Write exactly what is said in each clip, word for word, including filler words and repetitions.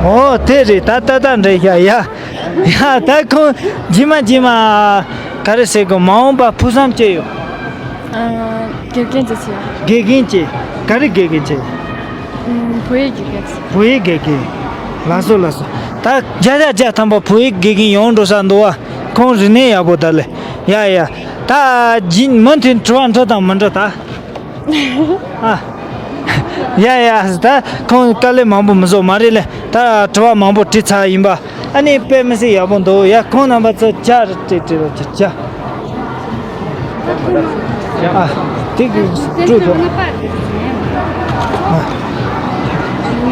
ཨོ་དེ་རེད། ད་ད་ད་འདྲ་ཡ་ཡ་ཡ། ད་ཁོང་རྗེས་མ་རྗེས་མ་ག་རེ་ཟེར་གི། མ་འོངས་པ་ཕུགས་བསམ་ཅི་ཡོད། ཨ། དགེ་རྒན་ཅིག་བྱེད། དགེ་རྒན་ཅིག་ག་རེ་དགེ་རྒན་ཅིག་ཨ། བོད་ཡིག་དགེ་རྒན་ཅིག་བོད་ཡིག་དགེ་རྒན། ལགས་སོ་ལགས་སོ། ད་བརྒྱ་ཆ་བརྒྱ་ཐམ་པ་བོད་ཡིག་དགེ་རྒན་ཡོང་འགྲོ་ས་འདུག་བ། ཁོང་རིག་གནས་ཡག་པོ་ད་ལེ། ཡ་ཡ། ད་ཇི་མུ་མཐུད་དྲི་བ་འདྲི་དང་མི་འདྲི་ད། ཨ། ཡ་ཡ། ད་ཁོང་དཀའ་ལས་མང་པོ་མི་བཟོ་མ་རེད་ལེ། ད་དྲི་བ་མང་པོ་དྲིས་ཚར་ཡིན་པ། ཨ་ནི་དཔེ་མི་སྲིད་ཡག་པོ་འདུག་ཡ། ཁོང་རྣམ་པ་ཚོ་ཇ་རེ་སྤྲད་སྤྲད་རོགས་བྱེད་ཇ། ཨ། དེ་གི་སྤྲོད་དོ། ཨ།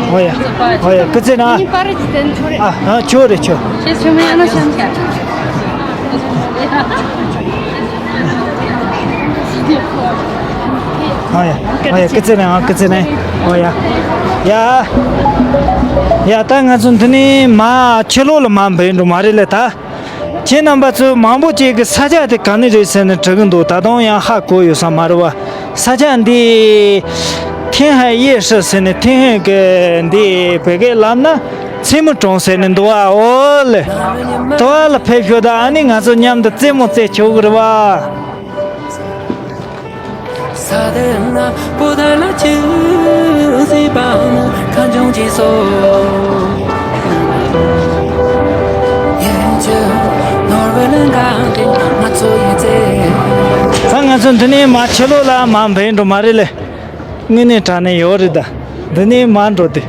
ཨོ་ཡ། ཨོ་ཡ། སྐུ་ཚེ་ན། ཨ། ཨ། ཆོ་རེ་ཆོ། ཨ་ཡ། ཨ་ཡ། སྐུ་ཚེ་ནས། ཨ། སྐུ་ཚེ་ནས། ཨོ་ཡ། ཡ། ཡ། ད་ང་ཚོ་འདི་ནས་མར་ཕྱི་ལོགས་ལ་མར་འབུད་འགྲོ་མ་རེད་ལེ་ད། ཁྱེད་རྣམ་པ་ཚོ་མང་པོ་ཅིག་གིས་ས་ཆ་དེ་ག་ནས་རེད་ཟེར་ནས་དྲི་གི་འདུག་ད་དུང་ཡང་ཧ་གོ་ཡོད་ས་མ་རེད་བ། ས་ཆ་འདི་ཐེན་ཧའེ་ཡེ་ཧྲི་ཟེར་ནས། ཐེན་ཧའེ་གི་འདི་བོད་སྐད་ལབ་ན་མཚན་མོ་གྲོང་ཟེར་ནས་འདུག་བ། ཨོ་ལེ། དོ་བ་ལ་ཕེབས་ཤོག་ད། ཨ་ནི་ང་ཚོ་མཉམ་དུ་རྩེད་མོ་རྩེ་ཆོག་གི་རེད་བ། ད་ང་ཚོ་འདི་ནས་མར་ཕྱི་ལོགས་ལ་མར་འབུད་འགྲོ་མ་རེད་ལེ། དངོས་གནས་དྲང་གནས་ཡོད་རེད་ད། འདི་ནས་མར་འགྲོ་དུས།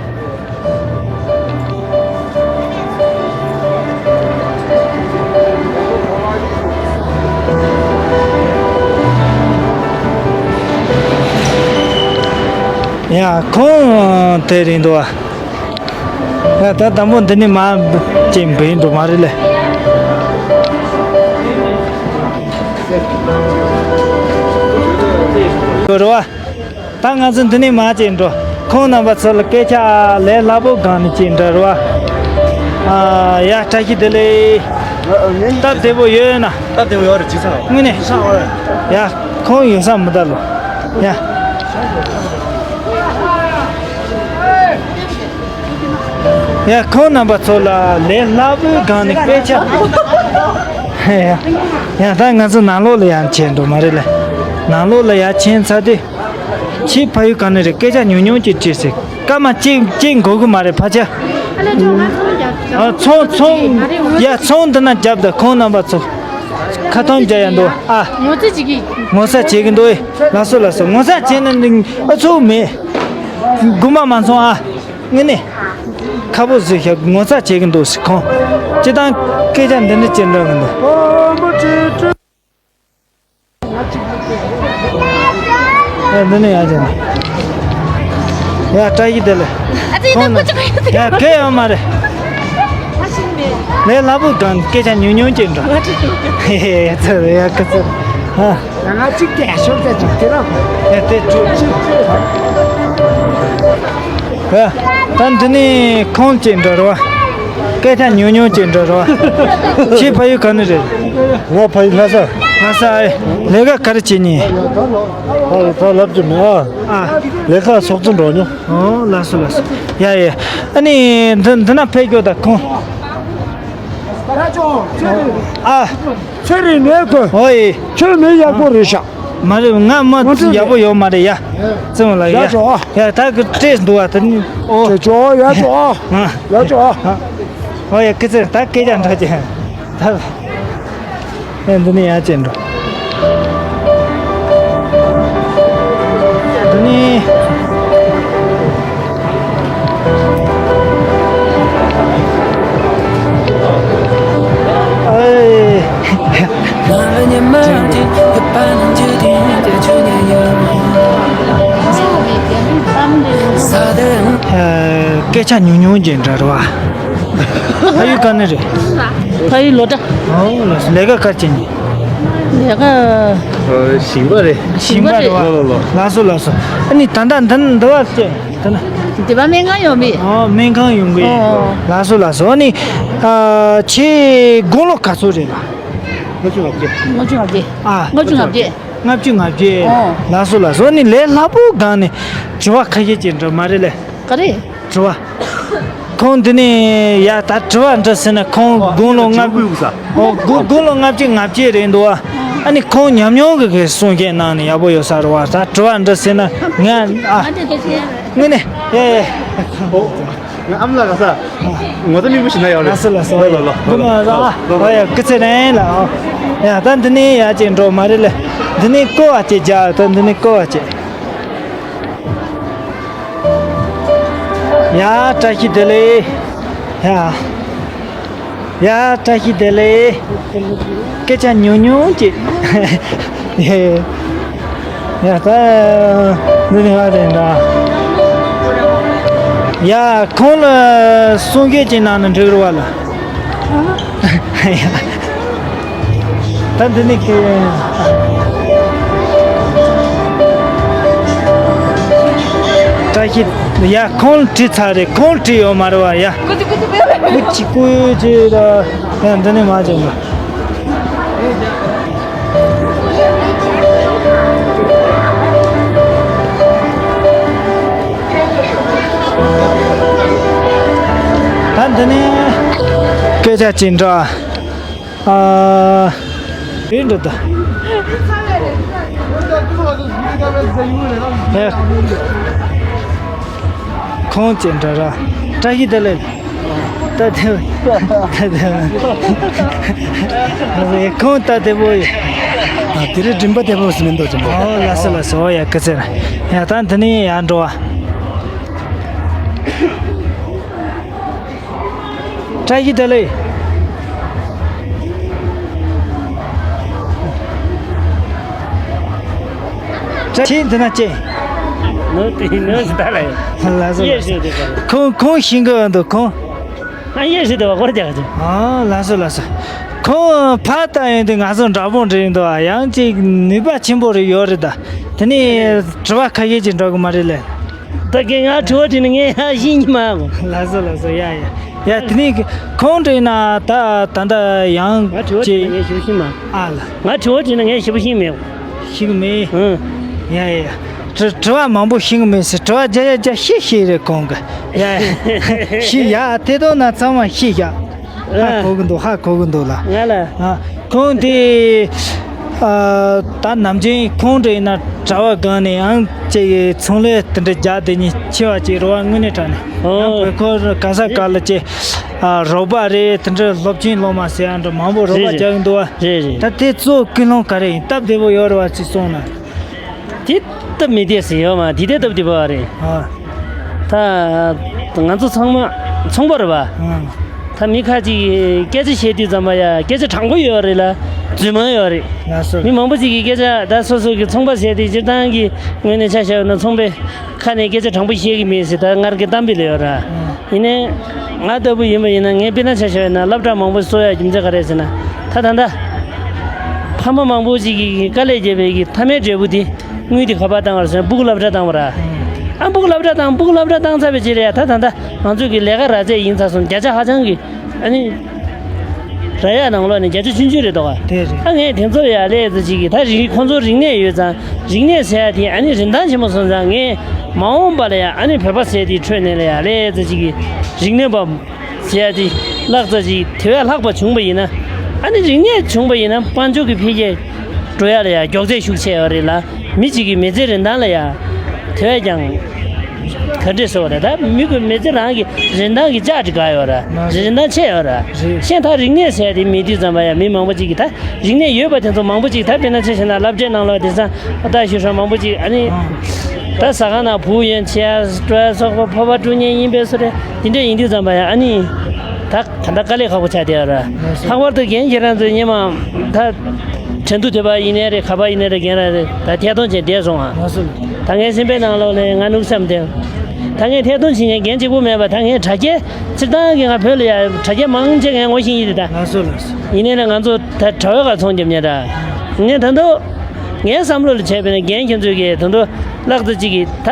ཡ། ཁོང་དེ་རེད་འདུག་བ། ཡ། ད་དང་པོ་འདི་ནས་མར་ཅིག་འབུད་འགྲོ་མ་རེད་ལེ། ཡོད་རེད་བ། ད་ང་ཚོ་འདི་ནས་མར་ཅིག་འགྲོ། ཁོང་རྣམ་པ་ཚོ་ལ་སྐད་ཆ་ལས་སླ་པོ་སྒང་ནས་ཅིག་འདྲི་རོགས། ཨ། ཡ། བཀྲ་ཤིས་བདེ་ལེགས། སྟབས་བདེ་པོ་ཡོད་ན། སྟབས་བདེ་པོ་ཡོད་རེད། ཅི་ཚང་དངོས་གནས། ཡ། ཁོང་ཡོད་ས་མི་ད་ལོ། ཡ། ཡ། ཁོང་རྣམ་པ་ཚོ་ལ་ལས་སླ་པོའི་སྒང་ནས་སྐད་ཆ། ཡ། ཡ། ད་ང་ཚོ་ནང་ལོགས་ལ་ཡར་ཕྱིན་འགྲོ་མ་རེད་ལེ། ནང་ལོགས་ལ་ཡར་ཕྱིན་ཚར་དུས། ཁྱེད་ཕ་ཡུལ་ག་ནས་རེད། སྐད་ཆ་ཉུང་ཉུང་ཅིག་དྲིས་ཟེར། སྐར་མ་གཅིག་གཅིག་འགོར་གི་མ་རེད་ཕལ་ཆེར། ཨ་ལས་ཆུང་ང་ཚོ་ལ་རྒྱབ། ཨ། ཚོང་ཚོང་། ཡ། ཚོང་འདི་ན་རྒྱབ་དང་། ཁོང་རྣམ་པ་ཚོ་ཁ་ཐོམ་རྒྱག་ཡ་འདུག་ཨ། ངོ་ཚ་བྱེད་ཀྱི། ངོ་ཚ་བྱེད་ཀྱི་འདུག་ཨེ། ལགས་སོ་ལགས་སོ། ངོ་ཚ་བྱེད་ན་ནི་ཨ་ཚུགས་མེད། དགོངས་པ་མ་ཚོམ་ཨ། དངོས་གནས་ཁ་པོ་བཟོས་ཤག་ངོ་ཚ་བྱེད་ཀྱི་འདུག་ཟེར། ཁོང་སྤྱིར་བཏང་སྐད་ཆ་འདི་འདྲ་ཅིག་འདྲ་གི་འདུག་ཨ། འདི་ནས་ཡར་ཅིག་ནས། ཡ། བཀྲ་ཤིས་བདེ་ལེགས། ཨ་ཙི། ཁོང་ན། ཡ། གལ་ཡོད་མ་རེད། ལས་སླ་པོ་སྒང་སྐད་ཆ་ཉུང་ཉུང་ཅིག་འདྲ། ཡ། ཚ་ཡ། ཁ་ཚ། ཨ། ང་གཅིག་དེ་ཤོག་ཚ་གཅིག་དེ་རང་། ཡ། དེ་གཅིག་གཅིག་ཨ། ད་འདི་ནས་ཁོང་ཅིག་འདྲ་རེད་བ། སྐད་ཆ་ཉུང་ཉུང་ཅིག་འདྲ་རེད་བ། ཁྱེད་ཕ་ཡུལ་ག་ནས་རེད། ང་ཕ་ཡུལ་ལྷ་ས། ལྷ་ས་ཨེ། ལས་ཀ་ག་རེ་བྱེད་ནི། ཨ། ད་ལབ་ཀྱི་མེད་ཨ། ཨ། ལས་ཀ་ཚོགས་གཙོ་འགྲོ་མྱོང་། ཨོ། ལགས་སོ་ལགས་སོ། ཡ་ཡ། ཨ་ནི་འདི་འདི་ན་ཕེབས་རྒྱུ་ད་ཁོང་། ཨ། ཚེ་རིང་མེད་དགོས། ཨོ་ཡེ། ཁྱོད་མི་ཡག་པོ་རེད་ཤག་མ་རེད། ང་མ་ཡག་པོ་ཡོད་མ་རེད་ཡ། བཙུན་མོ་ལགས་ཡ། ཡ་ཇོ། ཡ། ད་གི་སྤྲད་འདུག་བ་དེ་ནི། ཨོ། ཇོ་ཇོ། ཡ་ཇོ། ཨ། ཡ་ཇོ། ཨ། ཨོ་ཡ། སྐུ་ཚེ། ད་སྐད་ཆ་འདྲ་ཅིག་ད། ཡ། འདི་ནས་ཡར་ཅིག་འགྲོ། འདི་ནས། ཨེ། སྐད་ཆ་ཉུང་ཉུང་ཅིག་འདྲ་རེད་བ། ཕ་ཡུལ་ག་ནས་རེད། ཕ་ཡུལ་ལོ་ཊ། ཨོ་ལགས་སོ། ལས་ཀ་ག་རེ་བྱེད་ནི། ལས་ཀ་ཨ། ཞིང་པ་རེད། ཞིང་པ་རེད་བ། ལོ་ལོ་ལོ། ལགས་སོ་ལགས་སོ། ཨ་ནི་ད་ལྟ་འདི་འདི་བ་ཅེ། ད་ན། འདི་བ་སྨན་ཁང་ཡོང་བི། ཨོ། སྨན་ཁང་ཡོང་གི། ཨོ། ལགས་སོ་ལགས་སོ། ཨ་ནི་ཨ། ཁྱེད་དགུང་ལོ་ག་ཚོད་རེད་ལགས། ལྔ་བཅུ་ང་བརྒྱད། ལྔ་བཅུ་ང་བརྒྱད། ཨ། ལྔ་བཅུ་ང་བརྒྱད། ལྔ་བཅུ་ང་བརྒྱད། ཨོ། ལགས་སོ་ལགས་སོ། ཨ་ནི་ལས་སླ་པོ་སྒང་ནས་དྲི་བ་ཁ་ཤས་ཅིག་འདྲ་མ་རེད་ལེ། ག་རེ། དྲི་བ། ཁོང་འདི་ནས་ཡ་ད་དྲི་བ་འདྲི་ཟེར་ན་ཁོང་དགུང་ལོ་ལྔ། ཨོ་དགུང་དགུང་ལོ་ལྔ་བཅུ་ང་བརྒྱད་རེད་འདུག་བ། ཨ་ནི་ཁོང་ཉམས་མྱོང་གི་གི་གསུང་བཤད་གནང་ནས་ཡག་པོ་ཡོད་ས་རེད་བ། ད་དྲི་བ་འདྲི་ཟེར་ན་ང་ཨ་དངོས་གནས་ཡ་ཡ། ང་ཨ་མ་ལགས་ག་ས། ངོ་ཚ་མིག་པོ་ཞིག་ན་ཡོད་རེད། ལགས་སོ་ལགས་སོ། ལོ་ལོ་ལོ། སྐུ་ངོ་རང་ཨ། ཨོ་ཡ་སྐུ་ཚེ་རིང་ལ་ཨོ། ཡ་ད་འདི་ནས་ཡ་ཅིག་འགྲོ་མ་རེད་ལ། འདི་ནས་བསྐོར་བ་ཅིག་རྒྱག་ད་འདི་ནས་བསྐོར་བ་ཅིག་ཡ་བཀྲ་ཤིས་བདེ་ལེགས། ཡ། ཡ་བཀྲ་ཤིས་བདེ་ལེགས། སྐད་ཆ་ཉུང་ཉུང་ཅིག་ཡ་ད་འདི་ནི་ང་རེད་འདྲ། ཡ་ཁོང་ལ་གསུང་སྐད་ཅིག་གནང་ན་འགྲིག་རེད་བ་ལ། ད་འདི་ནི་ཁེ། བཀྲ་ཤིས། ཡ་ཁོང་ལ་དྲིས་ཚར་རེད། ཁོང་དྲིས་ཡོད་མ་རེད་བ་ཡ། ཀུ་ཅི་ཀུ་ཅི་ད། ཡ་འདི་ནི་མ་བྱུང་བ། ད་འདི་ནི་སྐད་ཆ་ཅིག་འདྲ། ཨ། རེད་འགྲོ་ད། ཨེ། ཁོང་ཅན་འདྲ་ར། བཀྲ་ཤིས་བདེ་ལེགས། ད་དེ། ད་དེ། ཁོང་ད་དེ་པོ་ཡོད། ཨ་དེ་རིང་མགྲིན་པ་དེ་པོ་ཟིན་མི་འདུག་ཅན་པོ། ཨོ་ལགས་སོ་ལགས་སོ། ཨོ་ཡ་སྐུ་ཚེ་རིང་། ཡ་ད་འདི་ནས་ཡར་འགྲོ་བ། བཀྲ་ཤིས་བདེ་ལེགས། བཀྲ་ཤིས་འདི་ན་ཅེ། ནོ་དེ་ནོ་ཞིག་ད་ལ་ཡ། ལགས་སོ་ཡེ་ལགས་སོ། ཞིག་དེ་ག་ལ། ཁོང་ཁོང་ཤིང་གི་འདུག་ཁོང་། ཨ་ཡེ་ཞིག་དེ་བ་སྐོར་རྒྱག་གི། ཨ་ལགས་སོ་ལགས་སོ། ཁོང་ཕ་ལྟ་ཡོང་དུས་ང་ཚོ་འདྲ་པོ་འདྲ་ཡིན་འདུག་ཨ་ཡང་ཅིག་ནུས་པ་ཆེན་པོ་རེ་ཡོད་རེད་ད། དེ་ནས་དྲི་བ་ཁ་ཤས་ཅིག་འདྲ་གི་མ་རེད་ལེ། ད་གིན་ང་དྲི་བ་དྲིས་ན་ངས་ཧ་ཤེས་ཉི་མ་གོ། ལགས་སོ་ལགས་སོ། ཡ་ཡ་ཡ། དེ་ནས་ཁོང་དྲིས་ན་ད་ད་ལྟ་ཡང་ང་དྲི་བ་དྲིས་ཅི། ན་ངས་ཞིབ་ཤེས་མ། ཨ་ལ། ང་དྲི་བ་དྲིས་ན་ངས་ཞིབ་ཤེས་མེད་གོ། ཤེས་གི་མེད། ཨང་། ཡ་ཡ་ཡ། དྲི་དྲི་བ་མང་པོ་ཤེས་གི་མེད་ཟེར། དྲི་བ་བརྒྱ་ཡ་བརྒྱ་ཤེས་ཤེས་རེད་ཁོང་གི། ཡ་ཡ། ཤེས་ཡ་དེ་དོན་ན་ཚང་མ་ཤེས་ཡ། ཧ་གོ་གི་འདུག་ཧ་གོ་གི་འདུག་ལ། ང་ལ། ཨ། ཁོང་དེ། ཨ། ད་ནམ་རྒྱུན་ཁོང་དྲིས་ན་གྲྭ་པ་སྒང་ནས་ཡང་ཅིག་ཚོང་ལས་དེ་འདྲ་རྒྱག་དེ་ཉིད་ཆེ་བ་ཅིག་རེད་བ། དངོས་གནས་དྲང་ནས་ཨོ། ཡང་བོད་ཁོ་ག་ས་ག་ལ་ཅིག་ཨ། རོགས་པ་རེད། དེ་འདྲ་སློབ་ཆེན་སློབ་མ་ཟེར་ཡང་འདྲ་མང་པོ་རོགས་པ་རེད་རྒྱག་གི་འདུག་བ། རེད་རེད། ད་དེ་གཙོ་བོ་ཀུན་སློང་ག་རེ་ཡིན། སྟབས་བདེ་པོ་ཡོད་རེད་བ་ཅིག་སོང་ན། དེ་སྟབས་མི་བདེ་ཟེར་ཡོད་མ་དེ་དེ་སྟབས་བདེ་པོ་རེད། ཨ། ད་ང་ཚོ་ཚང་མ་ཚོང་པ་རེད་བ། ཨ། ད་མི་ཁ་ཅིག་གིས་སྐད་ཆ་བཤད་དུས་ཙམ་པ་ཡ་སྐད་ཆ་དྲང་པོ་ཡོད་རེད་ལ་རྫུན་མ་ཡོད་རེད། ལགས་སོ། མི་མང་པོ་ཅིག་གིས་སྐད་ཆ་ད་སོ་སོ་གི་ཚོང་པ་ཟེར་དེ་སྤྱིར་བཏང་གི་ངོས་ནས་ཆ་བཞག་ན་ཚོང་པའི་ཁ་ནས་སྐད་ཆ་དྲང་པོ་བཤད་གི་མེད་ཟེར་ད་ངར་གི་གཏམ་དཔེ་ལ་ཡོད་ར། ཨ། ཡིན་ནའི་ང་ལྟ་བུ་ཡིན་པ་ཡིན་ན་ངས་དཔེར་ན་ཆ་བཞག་ན་སློབ་གྲྭ་མང་པོ་གསོ་ཡ་རྒྱུ་མཚན་ག་རེ་ཟེར་ན། ད་ད་ལྟ་ཕ་མ་མང་པོ་ཅིག་གིས་དཀའ་ལས་བརྒྱབ་པའི་གི་མཐའ་མའི་འབྲས་བུ་དེ། དངུལ་དེ་ག་པར་བཏང་བར་སོང་། སྤུ་གུ་སློབ་གྲྭ་བཏང་བ་ར། ཨ་སྤུ་གུ་སློབ་གྲྭ་བཏང་། སྤུ་གུ་སློབ་གྲྭ་བཏང་ཚར་བའི་རྗེས་ལ་ཡ་ད་ད་ལྟ་ང་ཚོ་གི་ལས་ཀ་རག་རྩལ་ཡིན་ཚར་སོང་། བརྒྱ་ཆ་ཧ་ཅང་གི་ཨ་ནི་རག་ཡ་ནང་ལོགས་ནས་བརྒྱ་ཆ་ཆུང་ཆུང་རེད་དོ་ག། དེ་རེད། ཨ་ངས་དེ་ཚོ་ཡ་ལས་ཙི་ཅིག་གི་ད་རིག་ཁོང་ཚོ་རིག་གནས་ཡོད་ཙང་། རིག་གནས་ཟེར་ཡ་དེ་ཨ་ནི་རིན་ཐང་ཆེན་པོ་སོང་ཙང་ངས་མ་འོངས་པ་ལ་ཡ་ཨ་ནི་བོད་པ་ཟེར་དེའི་ཁྲོད་ནས་ལ་ཡ་ལས་ཙི་ཅིག་གི་རིག་གནས་པ། ཟེར་ཡ་དེ་ལྷག་ཙམ་ཅིག་དེ་བས་ལྷག་པ་བྱུང་བ་ཡིན་ན། ཨ་ནི་རིག་གནས་བྱུང་བ་ཡིན་ན་དཔལ་འབྱོར་གྱི་འཕེལ་རྒྱས་འགྲོ་ཡ་ལ་ཡ་མགྱོགས་ཚད་ཤུགས་ཆེ་བ་རེད་ལ། མི་གཅིག་གི་མི་ཚེ་རིན་ཐང་ལ་ཡ་དེ་བས་ཀྱང་ག་འདྲས་ཟེར་བ་རེད། ད་མི་གི་མི་ཚེ་རང་གི་རིན་ཐང་གི་ལྕགས་ཀྱི་དགའ་ཡོད་ར། རིན་ཐང་ཆེ་ཡོད་ར། རེད། ཤེས་ཐག་རིག་གནས་ཟེར་ཡ་དེ་མེད་དུས་ཙམ་པ་ཡ་མི་མང་པོ་གཅིག་གིས་ད་རིག་གནས་ཡོད་པ་དེ་ཚོ་མང་པོ་གཅིག་ད་དཔེར་ན་ཆ་བཞག་ན་སློབ་གྲྭའི་ནང་ལོགས་དེང་སང་ད་ཞུ་ཧྲང་མང་པོ་གཅིག་ཨ་ནི་ད་ཟ་ཁང་ནང་བུ་ཡོན་ཆེ་ཡ་སྤྲོ་ཡ་སོགས་པ་ཕོར་པ་བཀྲུ་མཁན་ཡིན་པས་སོ་རེད། དེ་འདྲ་ཡིན་དུས་ཙམ་པ་ཡང་ཨ་ནི། ད་ད་ལྟ་དཀའ་ལས་ཁག་པོ་ཆགས་བསྡད་ཡོད་ར། ལྷག་པར་དུ་རྒན་ཁྱེད་རང་ཚོས་སྔོན་མ་ད་ཁྲེང་ཏུའུ་དེ་པ་ཡིན་ནའི་རེད། ག་པ་ཡིན་ནའི་རེད། རྒན་རང་རེད། ད་ཐད་གཏོང་བྱས་བསྡད་སོང་ཨ། ལགས་སོ། ད་ངའི་སེམས་པའི་ནང་ལོགས་ནས་ང་ནུག་བསམ་སྟེ། ད་ངས་ཐད་གཏོང་བྱེད་མཁན་རྒན་གཅིག་པུ་མེད་པ། ད་ངས་དྲ་རྒྱའི་སྤྱིར་བཏང་གི་ང་བོད་ལ་ཡ་དྲ་རྒྱ་མང་ཆེ་ངས་ངོ་ཤེས་ཡིན་རེད་ད། ལགས་སོ་ལགས་སོ། ཡིན་ནའི་ལ་ང་ཚོ་ད་དྲ་བའི་ཁར་ཚོང་རྒྱབ་མཁན་ར། ངས་ད་དུང་ངའི་བསམ་བློ་ལ་བྱས་པས་ན་རྒན་ཁྱེད་ཚོས་ཀྱིས་ད་དུང་ལྷག་ཙམ་ཅིག་གིས་ད་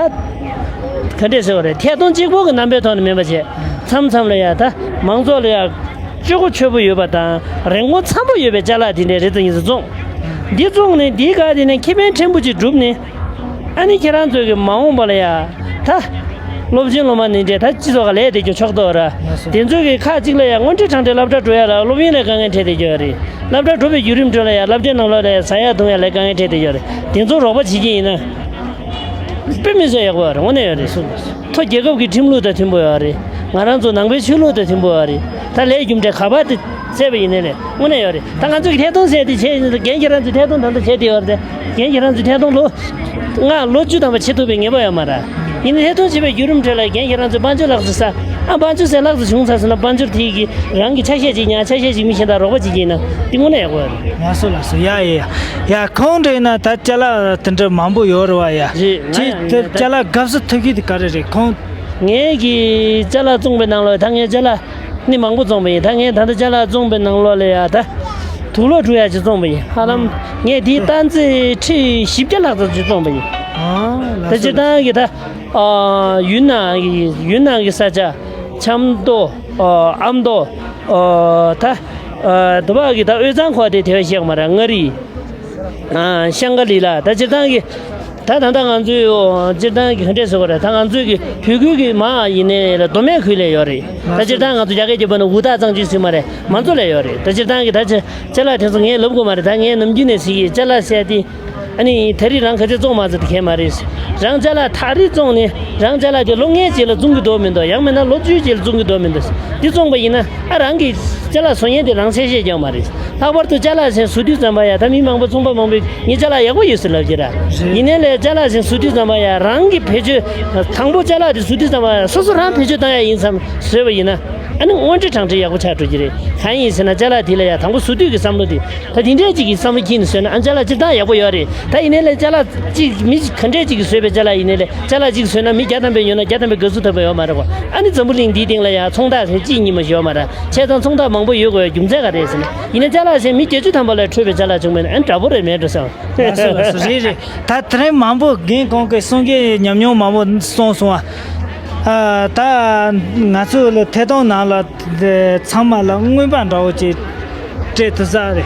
ག་འདྲས་ཟེར་བ་རེད། ཐད་གཏོང་གཅིག་པོ་གི་རྣམ་པའི་ཐོག་ནས་མིན་པ་བྱས། མཚམས་མཚམས་ལ་ཡ་ད་མང་ཚོགས་ལ་ཡ་སྤྱོད་གོ་ཆོད་པོ་ཡོད་པ་དང་རིན་གོང་འཚམ་པོ་ཡོད་པའི་ཅ་ལག་དེ་འདྲས་རེ་ཙམ་ཉིས་ཙམ་བཙོང་། འདི་བཙོང་ནས་འདིའི་སྒང་དེ་ནས་ཁེ་ཕན་ཕྲན་བུ་ཅིག་བསྒྲུབས་ནས། ཨ་ནི་ཁྱེད་རང་ཚོས་ཀྱི་མ་འོངས་པ་ལ་ཡ་ད་ སློབ་ཆེན་སློབ་མ་ནི་འདྲ་ད་སྤྱི་ཚོགས་ལས་དེ་ཀྱང་ཆོག་ཏོ་ར། དེ་ཚོ་གི་ཁག་གཅིག་ལ་ཡང་དངོས་འབྲེལ་དྲང་འབྲེལ་སློབ་གྲྭ་འགྲོ་ཡ་ལ་སློབ་ཡོན་ལ་དཀའ་ངལ་འཕྲད་དེ་ཡོད་རེད། སློབ་གྲྭ་འགྲོ་བའི་བརྒྱུད་རིམ་ཁྲོད་ལ་ཡང་སློབ་གྲྭའི་ནང་ལོགས་ལ་ཡང་ཟ་ཡ་འཐུང་ཡ་ལ་དཀའ་ངལ་འཕྲད་དེ་ཡོད་རེད། དེ་ཚོ་རོགས་པ་བྱེད་ཀྱི་ཡིན་ན། དཔེ་མི་སྲིད་ཡག་པོ་ཡོད་རེད། དངོས་གནས་ཡོད་རེད། སུ་ཐོ་རྒྱལ་ཁབ་ཀྱི་ཁྲིམས་ལུགས་དང་མཐུན་པོ་ཡོད་རེད། ང་རང་ཚོ་ནང་པའི་ཆོས་ལུགས་དང་མཐུན་པོ་ཡོད་རེད། ད་ལས་རྒྱུ་འབྲས་ག་པར་དེ་བཙལ་བ་ཡིན་ནའི་ལས་དངོས་གནས་ཡོད་རེད། ད་ང་ཚོ་གི་ཐད་གཏོང་ཟེར་དེ་བྱས་ཡིན་ན་རྒན་ཁྱེད་རང་ཚོས་ཐད་གཏོང་ད་ལྟ་བྱས་དེ་ཡོད་རེད། རྒན་ཁྱེད་རང་ཚོས་ཐད་གཏོང་ལོ་ལྔ་ལོ་བཅུ་ཐམ་པ་བྱེད་ཐུབ་པའི་ངེས་པ་ཡོད་མ་རེད། ཡིན་ནའི་ཐད་གཏོང་བྱེད་པའི་བརྒྱུད་རིམ་ཁྲོད་ལ་རྒན་ཁྱེད་རང་ཚོས་དཔལ་འབྱོར་ལག་ཏུ་ས་ཨ་དཔལ་འབྱོར་ཟེར་ལག་ཏུ་བྱུང་ཚར་སོང་ན་དཔལ་འབྱོར་དེ་གི་རང་གི་ཆ་ཤས་ཅིག་ཉར་ཆ་ཤས་ཅིག་མི་གཞན་དག་རོགས་པ་བྱེད་ཀྱི་ཡིན་ན་དེ་དངོས་གནས་ཡག་པོ་ཡོད་རེད། ལགས་སོ་ལགས་སོ། ཡ་ཡ་ཡ། ཡ་ཁོང་འདྲ་ཡིན་ན་ད་ཅ་ལག་དེ་འདྲ་མང་པོ་ཡོད་རེད་བ་ཡ། རེད། ང་ཅི་ཡང་དེ་ཡིན་ད། ཅ་ལག་དགའ་བསུ་ཐོབ་ཀྱི་དེ་ག་རེ་རེད་ཁོང་། ངེད་ཀྱི་ཅ་ལག་བཙོང་པའི་ནང་ལ་ད་ངས་ཅ་ལག་ནི་མང་པོ་བཙོང་པ་ཡིན། ད་ངས་ད་ལྟ་ཅ་ལག་བཙོང་པའི་ནང་ལོགས་ལ་ཡ་ད་དུག་ལོག་བཀྲུ་ཡ་ཅིག་བཙོང་པ་ཡིན། ཧ་ལམ་ངས་དེའི་སྟངས་རྩིས་ཁྲི་བཞི་བརྒྱ་ལྷག་ཙམ་ཅིག་བཙོང་པ་ཡིན། ཨ་ད་ལགས་སོ་སྤྱིར་བཏང་གི་ད་ཡུན་ནན་གི་ཡུན་ནན་གི་ས་ཆ་ཆབ་མདོ་ཨ་ཨ་མདོ་ཨ་ད་ཨ་དུ་བ་གི་ད་དབུས་གཙང་ཁོག་དེ་དེ་བས་ཤེས་མ་རེད། མངའ་རིས། ཨ་ཤང་ཀ་ལི་ལ་ད་སྤྱིར་བཏང་གི་ད་ད་ལྟ་ང་ཚོའི་སྤྱིར་བཏང་གི་ག་འདྲས་ཟེར་དགོས་རེད། ད་ང་ཚོའི་གི་བོད་ཁུལ་གི་མ་ཡིན་ནའི་ལ་མདོ་སྨད་ཁུལ་ལ་ཡོད་རེད། ད་སྤྱིར་བཏང་ང་ཚོ་རྒྱ་སྐད་རྒྱབ་པ་ན་འུར་རྟགས་གཙང་ཆུ་ཟེར་མ་རེད། མང་ཚོགས་ལ་ཡོད་རེད། ད་སྤྱིར་བཏང་གི་ད་ཅ་ཅ་ལག་དེ་ཚོ་ངས་ལབ་དགོས་མ་རེད། ད་ངས་ནམ་རྒྱུན་ནས་ཟེར་གི་ཅ་ལག་ཟེར་དེ་ཨ་ནི་ད་རེས་རང་ག་ཚོད་བཙོང་མ་ཚོད་དེ་གས་མ་རེད། རང་ཅ་ལག་ཐག་རིང་བཙོང་ནས་རང་ཅ་ལག་དེ་ལོ་ལྔའི་རྗེས་ལ་བཙོང་གི་འདུག་མི་འདུག་ཡང་མིན་ན་ལོ་བཅུའི་རྗེས་ལ་བཙོང་གི་འདུག་མི་འདུག་འདི་བཙོང་པ་ཡིན་ན་ཨ་རང་གི་ཅ་ལག་བཟོ་མཁན་དེ་རང་གསལ་བཤད་རྒྱག་མ་རེད། ལྷག་པར་དུ་ཅ་ལག་ཟེར་བཟོ་དུས་ཙམ་པ་ཡ་ད་མི་མང་པོ་ཚོང་པ་མང་པོས་ངའི་ཅ་ལག་ཡག་པོ་ཡོད་ཟེར་ལབ་ཀྱི་ར། རེད། ཡིན་ནའི་ལས་ཅ་ལག་ཟེར་བཟོ་དུས་ཙམ་པ་ཡ་རང་གི་བེད་སྤྱོད་དང་པོ་ཅ་ལག་དེ་བཟོ་དུས་ཙམ་པ་ཡ་སོ་སོ་རང་བེད་སྤྱོད་བཏང་ཡ་ཡིན་བསམ་བཟོས་པ་ཡིན་ན་ཨ་ནི་དངོས་འབྲེལ་དྲང་འབྲེལ་ཡག་པོ་ཆགས་འགྲོ་གི་རེད། གང་ཡིན་ཟེར་ན་ཅ་ལག་དེ་ལ་ཡ་དང་པོ་བཟོ་དུས་ཀྱི་བསམ་བློ་དེ་ད་དེ་འདྲས་ཅིག་གི་བསམ་བློ་ཁྱེར་ནས་བཟོས་ན་ཨ་ཅ་ལག་སྤྱིར་བཏང་ཡག་པོ་ཡོད་རེད། ད་ཡིན་ནའི་ལས་ཅ་ལག་ཅིག་མི་ག་འདྲས་ཅིག་གིས་བཟོས་པའི་ཅ་ལག་ཡིན་ནའི་ལས་ཅ་ལག་ཅིག་བཟོས་ན་མི་བརྒྱ་ཐམ་པས་ཉོས་ན་བརྒྱ་ཐམ་པས་དགའ་བསུ་ཐོབ་པ་ཡོད་མ་རེད་གོ། ཨ་ནི་འཛམ་བུ་གླིང་འདིའི་སྟེང་ལ་ཡང་ཚོང་རྟགས་ཟེར་གཅིག་གཉིས་མ་ཞིག་ཡོད་མ་རེད། བྱས་ཙང་ཚོང་རྟགས་མང་པོ་ཡོད་དགོས་རྒྱུ་མཚན་ག་རེ་རེད་ཟེར་ན། ཡིན་ན་ཅ་ལག་ཟེར་མི་བརྒྱད་ཅུ་ཐམ་པ་ལ་འཕྲོད་པའི་ཅ་ལག་བྱུང་མེད་ན་ཨ་ནི་འདྲ་པོ་རེད་མེད་འགྲོ་བསམ། ལགས་སོ་ལགས་སོ་རེད་རེད། ད་དེ་རིང་མང་པོ་རྒན་གོང་གི་གསུང་གི་ཉམས་མྱོང་མང་པོ་གསུངས་སོང་ཨ། ཨ་ད་ང་ཚོ་ལ་ཐད་གཏོང་ནང་ལ་ཚང་མ་ལ་རྔན་པ་འདྲ་པོ་ཅིག་སྤྲད་ཐུབ་ས་རེད།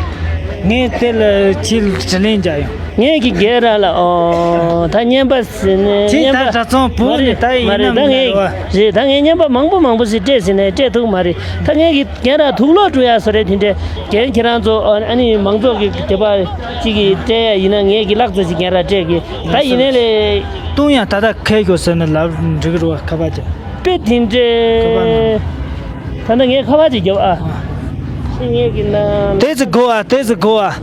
ངས་དེ་ལ་ཁྱེད་དྲིན་ལན་འཇལ་ཡོང་། ངས་ཀྱི་རྒན་ར་ལ་ཨོ་ད་རྔན་པ་ཟེར་ནས་ཁྱེད་རྔན་ད་པ་གྲྭ་ཚང་བུ་མ་རེད། ནི་ད་ཡིན་མ་ན་རེད། ད་མིན་ན་ངས་རེད་བ། རེད་ད་ངས་རྔན་པ་མང་པོ་མང་པོ་ཞིག་སྤྲད་ཟེར་ནས་སྤྲད་ཐུབ་མ་རེད། ད་ངས་ཀྱི་རྒན་ར་དུག་ལོག་བཀྲུ་ཡ་སོ་རེད། དེ་འདྲས་རྒན་ཁྱེད་རང་ཚོ་ཨ་ནི་མང་ཚོགས་ཀྱི་དད་པ་གཅིག་གིས་སྤྲད་ཡ་ཡིན་ན་ངས་ཀྱི་ལག་ཙམ་ཞིག་རྒན་ར་སྤྲད་ཀྱི་ད་ཡིན་ནའི་ལས། གཏོང་ཡང་ད་ལྟ་ཁེལ་ཤོག་ཟེར་ནས་ལབ་འགྲིག་གི་རེད་བ་ཁ་པར་ཅིག་དཔེ་དེ་འདྲས་ད་ལྟ་ངས་ཁ་པར་ཅིག་རྒྱབ་ཨ། ཨ་ངས་ཀྱི་ན། དེ་ཚོ་དགོས་ཨ་དེ་ཚོ་དགོས་ཨ།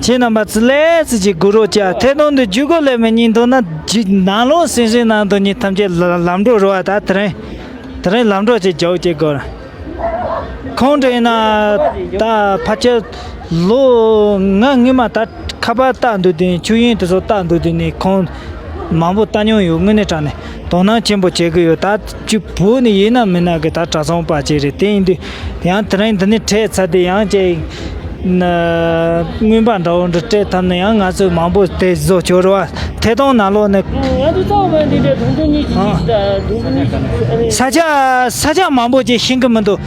ཁྱེད་རྣམ་པ་ཚོ་ལས་ཚོ་ཅིག་དགོས་རོགས་ཅིག་ཨ། ཐད་གཏོང་དུ་བརྒྱུད་སྐུར་ལས་མི་གཉིས་འདུག་ན་ནང་ལོགས་སེམས་སེམས་ནང་དུ་ཉིད་ཐམས་ཅད་ལ་ལམ་འགྲོ་རེད་བ། ད་དེ་རིང་དེ་རིང་ལམ་འགྲོ་ཅིག་རྒྱག་ཅིག་དགོས། ཁོང་འདྲ་ཡིན་ན་ད་ཕལ་ཆེར་ལོ་ང་སྔོན་མ་ད་ཁ་པར་བཏགས་འདུག་དུས་ཆོས་དབྱིངས་དེ་ཚོ་བཏགས་འདུག་དུས་ནས་ཁོང་མང་པོ་བལྟ་མྱོང་ཡོད། དངོས་གནས་དྲང་གནས་དོ་སྣང་ཆེན་པོ་བྱེད་ཀྱི་ཡོད། ད་ཅིག་བོད་ནས་ཡིན་ན་མིན་ན་གི་ད་གྲྭ་ཚང་པ་ཅིག་རེད། དེ་ཡིན་དུས་ཡང་དེ་རིང་འདི་ནས་འཕྲད་ཚར་དུས་ཡང་ཅིག་ན་རྔན་པ་འདྲ་བོ་འདྲ་སྤྲད་ཐུབ་ན་ཡང་ང་ཚོས་མང་པོ་དེ་བཟོ་ཆོག་རེད་བ། ཐད་གཏོང་ནང་ལོགས་ནས། ང་ཚོ་རྩ་བ་འདི་འདྲའི་དུང་དུང་གཉིས་ཀྱི་ཨ། གཅིག་དང་དུང་དུང་གཉིས་ཀྱི་ཨ་ནི། ས་ཆ་ས་ཆ་མང་པོ་ཅིག་ཤེས་ཀྱི་མི་འདུག་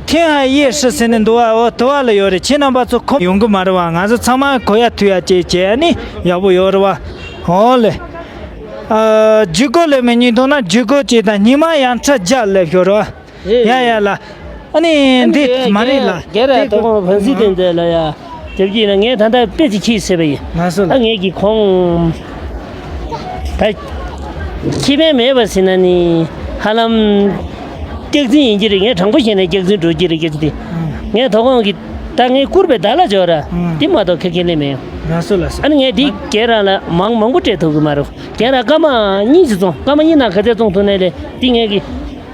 ཐེན་ཧ་ཡེ་ཧྲི་ཟེར་ནས་འདུག་བ། འོ་དུ་བ་ལ་ཡོད་རེད། ཁྱེད་རྣམ་པ་ཚོ་ཁོམ་ཡོང་གི་མ་རེད་བ། ང་ཚོ་ཚང་མ་གོ་ཡ་ཐུབ་ཡ་ཅིག་བྱས་ནི་ཡག་པོ་ཡོད་རེད་བ། འོ་ལེ། ཨ་བརྒྱུད་སྐུར་ལས་མི་གཉིས་འདུག་ན་བརྒྱུད་སྐུར་ཅིག་དང་ཉི་མ་ཡང་ཁྲི་བརྒྱ་སླེབས་ཤོག་རེད་བ། རེད། ཡ་ཡ་ལ། ཨ་ནི་འདི་མ་རེད་ལ། རྒན་ར་དོ་དགོང་བན་སྲིད་དོན་མཛད་ལ་ཡ། རྒྱབ་ཀྱི་ན་ངས་ད་ལྟ་དཔེ་ཅིག་ཁྱི་ཟེར་བ་ཡིན། ང་སུ་ལ། ཨ་ངས་ཀྱི་ཁོང་། ད། ཁྱི་ཕན་མེད་པ་ཟེར་ན་ནི། ཧ་ལམ། སྐྱག་རྫུན་ཡིན་གྱི་རེད། ངས་དྲང་པོ་བཤད་ན་སྐྱག་རྫུན་འགྲོ་གྱི་རེད་སྐད་ཆ་དེ། ཨང་། ངས་དོ་དགོང་གི་ད་ངས་བསྐུར་བའི་བརྡ་ལ་འཇོག་ར། ཨང་། དེ་མ་གཏོགས་ཁ་སྐད་ལས་མེད། ང་སུ་ལ་ཟེར། ཨ་ནི་ངས་དེ་རྒན་ར་ལ་མང་མང་པོ་སྤྲད་ཐུབ་གི་མ་རེད། རྒན་ར་སྐར་མ་གཉིས་ཅིག་བཙོང་སྐར་མ་གཉིས་ནང་ག་ཚད་བཙོང་ཐུབ་ནའི་ལས་དེ་ངས་ཀྱི།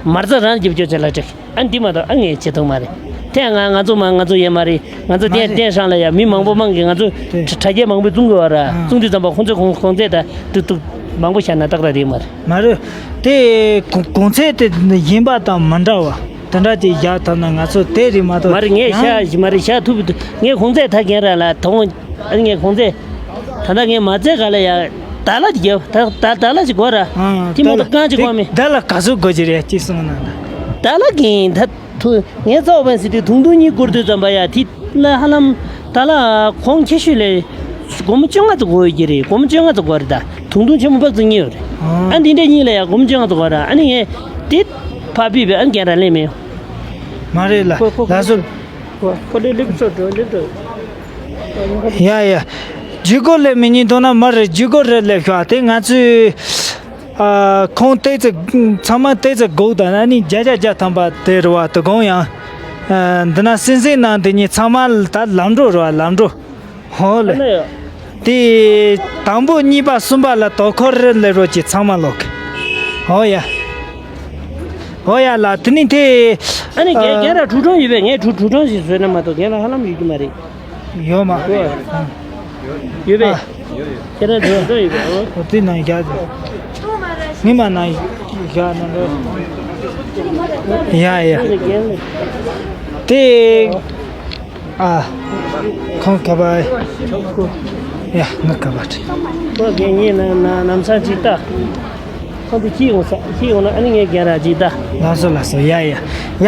མར་ཚ་རང་རྒྱབ་སྐྱོར་བྱེད་ལ་སྤྲད། ཨ་འདི་མ་གཏོགས་ཨ་ངས་བྱེད་ཐུབ་མ་རེད། དེ་ང་ང་ཚོ་མ་ང་ཚོ་ཡས་མ་རེད། ང་ཚོ་མ་བསྟན་རེད། བསྟན་སྲང་ལ་ཡ་མི་མང་པོ་མང་གི་ང་ཚོ་དེ་དྲ་རྒྱ་མང་པོས་བཙུང་དགོས་བ་ར། ཨ། བཙུང་དུས་ཙམ་པ་ཁོང་ཚོས་གོང་གོང་ཚད་ད་ཏུག་ཏུག་མང་པོ་བཞག་ན་ཏག་ཏག་རེད་མ་རེད། མ་རེད། དེ་གོང་གོང་ཚད་དེ་ཡིན་པ་དང་མི་འདྲ་བ་དེ་འདྲ་ཅིག་བཞག་ཐུབ་ན་ང་ཚོ་དེ་རེད་མ་གཏོགས་མ་རེད། ངས་ཡང་བཞག་མ་རེད་བཞག་ཐུབ་ངས་གོང་ཚད་ད་རྒན་ར་ལ་དང་། ཨ་ནི་ངས་གོང་ཚད། ད་ལྟ་ངས་མ་ཚད་ག་ལ་ཡ། ད་ལ་ཅིག་རྒྱབ་ད་ད་ད་ལ་ཅིག་གོ་ར། ཨང་། དེ་མ་གཏོགས་རྐང་ཅིག་གོ་མེད། ད་ལ་ག་ཚོད་དགོས་ཀྱི་རེད་ཅེས་གསུངས་ན་ད། ད་ལ་གིན་ད་ཐུ་ངས་རྩ་བ་བན་ཟེར་དུས་དུང་དུང་གཉིས་བསྐུར་དུས་ཙམ་པ་ཡ་དེ་ལ་ཧ་ལམ་ད་ལ་གོང་ཁྱད་ཤོས་ལས་སྒོར་མོ་བཅོ་ལྔ་ཙམ་དགོས་ཀྱི་རེད། སྒོར་མོ་བཅོ་ལྔ་ཙམ་དགོས་རེད། ད་དུང་དུང་ཆེན་མོ་ཕག་ཙམ་གཉིས་ཡོད་རེད། ཨ་འདི་འདྲ་གཉིས་ལ་ཡང་སྒོར་མོ་བཅོ་ལྔ་ཙམ་གོ་ར། ཨ་ནི་ངས་དེ་ཕར་ཕུད་པས། ཨ་ནི་རྒན་རང་ལེན་མེད། མ་རེད་ལ། ཁོ་ཁོ་ལགས་སོ། ཁོ་ཁོ་ལེ་ལེབ་ཤོ་འགྲོ་ལེབ་འགྲོ། ཡ་ཡ། ཇུས་འགོད་ལས་མི་ཉན་དོ་ན་མ་རེད། ཇུས་འགོད་རེད་ལས་ཤོག་དེ་ང་ཚོས། ཨ། ཁོང་ཏོག་ཙམ་ཚང་མ་ཏོག་ཙམ་སྒུག་དང་། ཨ་ནི་བརྒྱ་ཆ་བརྒྱ་ཐམ་པ་དེ་རེད་བ། དོ་དགོང་ཡང་། ཨ། འདི་ན་སེམས་སེམས་ནང་འདི་གཉིས་ཚང་མ་ད་ལམ་འགྲོ་རེད་བ། ལམ་འགྲོ། ཧོ་ལེ། ཨ་ལེ། དེ་དང་པོ་གཉིས་པ་གསུམ་པ་ལ་དོ་ཁོར་ལེ་རོ་གྱི་ཚང་མ་ལོག་ཧོ་ཡ། ཧོ་ཡ་ལ། དེ་ནི་དེ། ཨ་ནི་རྒན། ཨ། རྒན་ར་ཁྲུ་ཁྲོང་ཡོད་པས། ངས་ཁྲུ་ཁྲུ་ཁྲོང་ཞིག་བཟོས་ན་མ་གཏོགས་རྒན་ལ་ཧ་ལམ་ཡོད་ཀྱི་མ་རེད། ཡོད་མ། ཨ། ཡོད་པས། ཨ། ཁྱེད་རང་འགྲོ་འགྲོ་ཡོད་པས། ཨོ། ཨོ་དེ་ནང་བཞག་ངས་མ་ནང་བཞག་ན་འགྲོ། ཡ་ཡ། དེ་ནི་རྒན་ལ། དེ། ཨ། ཁོང་ག་པར། ཡ། ང་ག་པར་ཁྲིད། ཁོ་རྒན་ཉིད་ན་ན་ནམ་སང་ཅིག་ལྟ། ཁོང་དུ་ཁྱི་ཡོང་ས་ཁྱི་ཡོང་ན་ཨ་ནི་ངས་རྒན་ར་ཅིག་ལྟ། ལགས་སོ་ལགས་སོ། ཡ་ཡ་ཡ།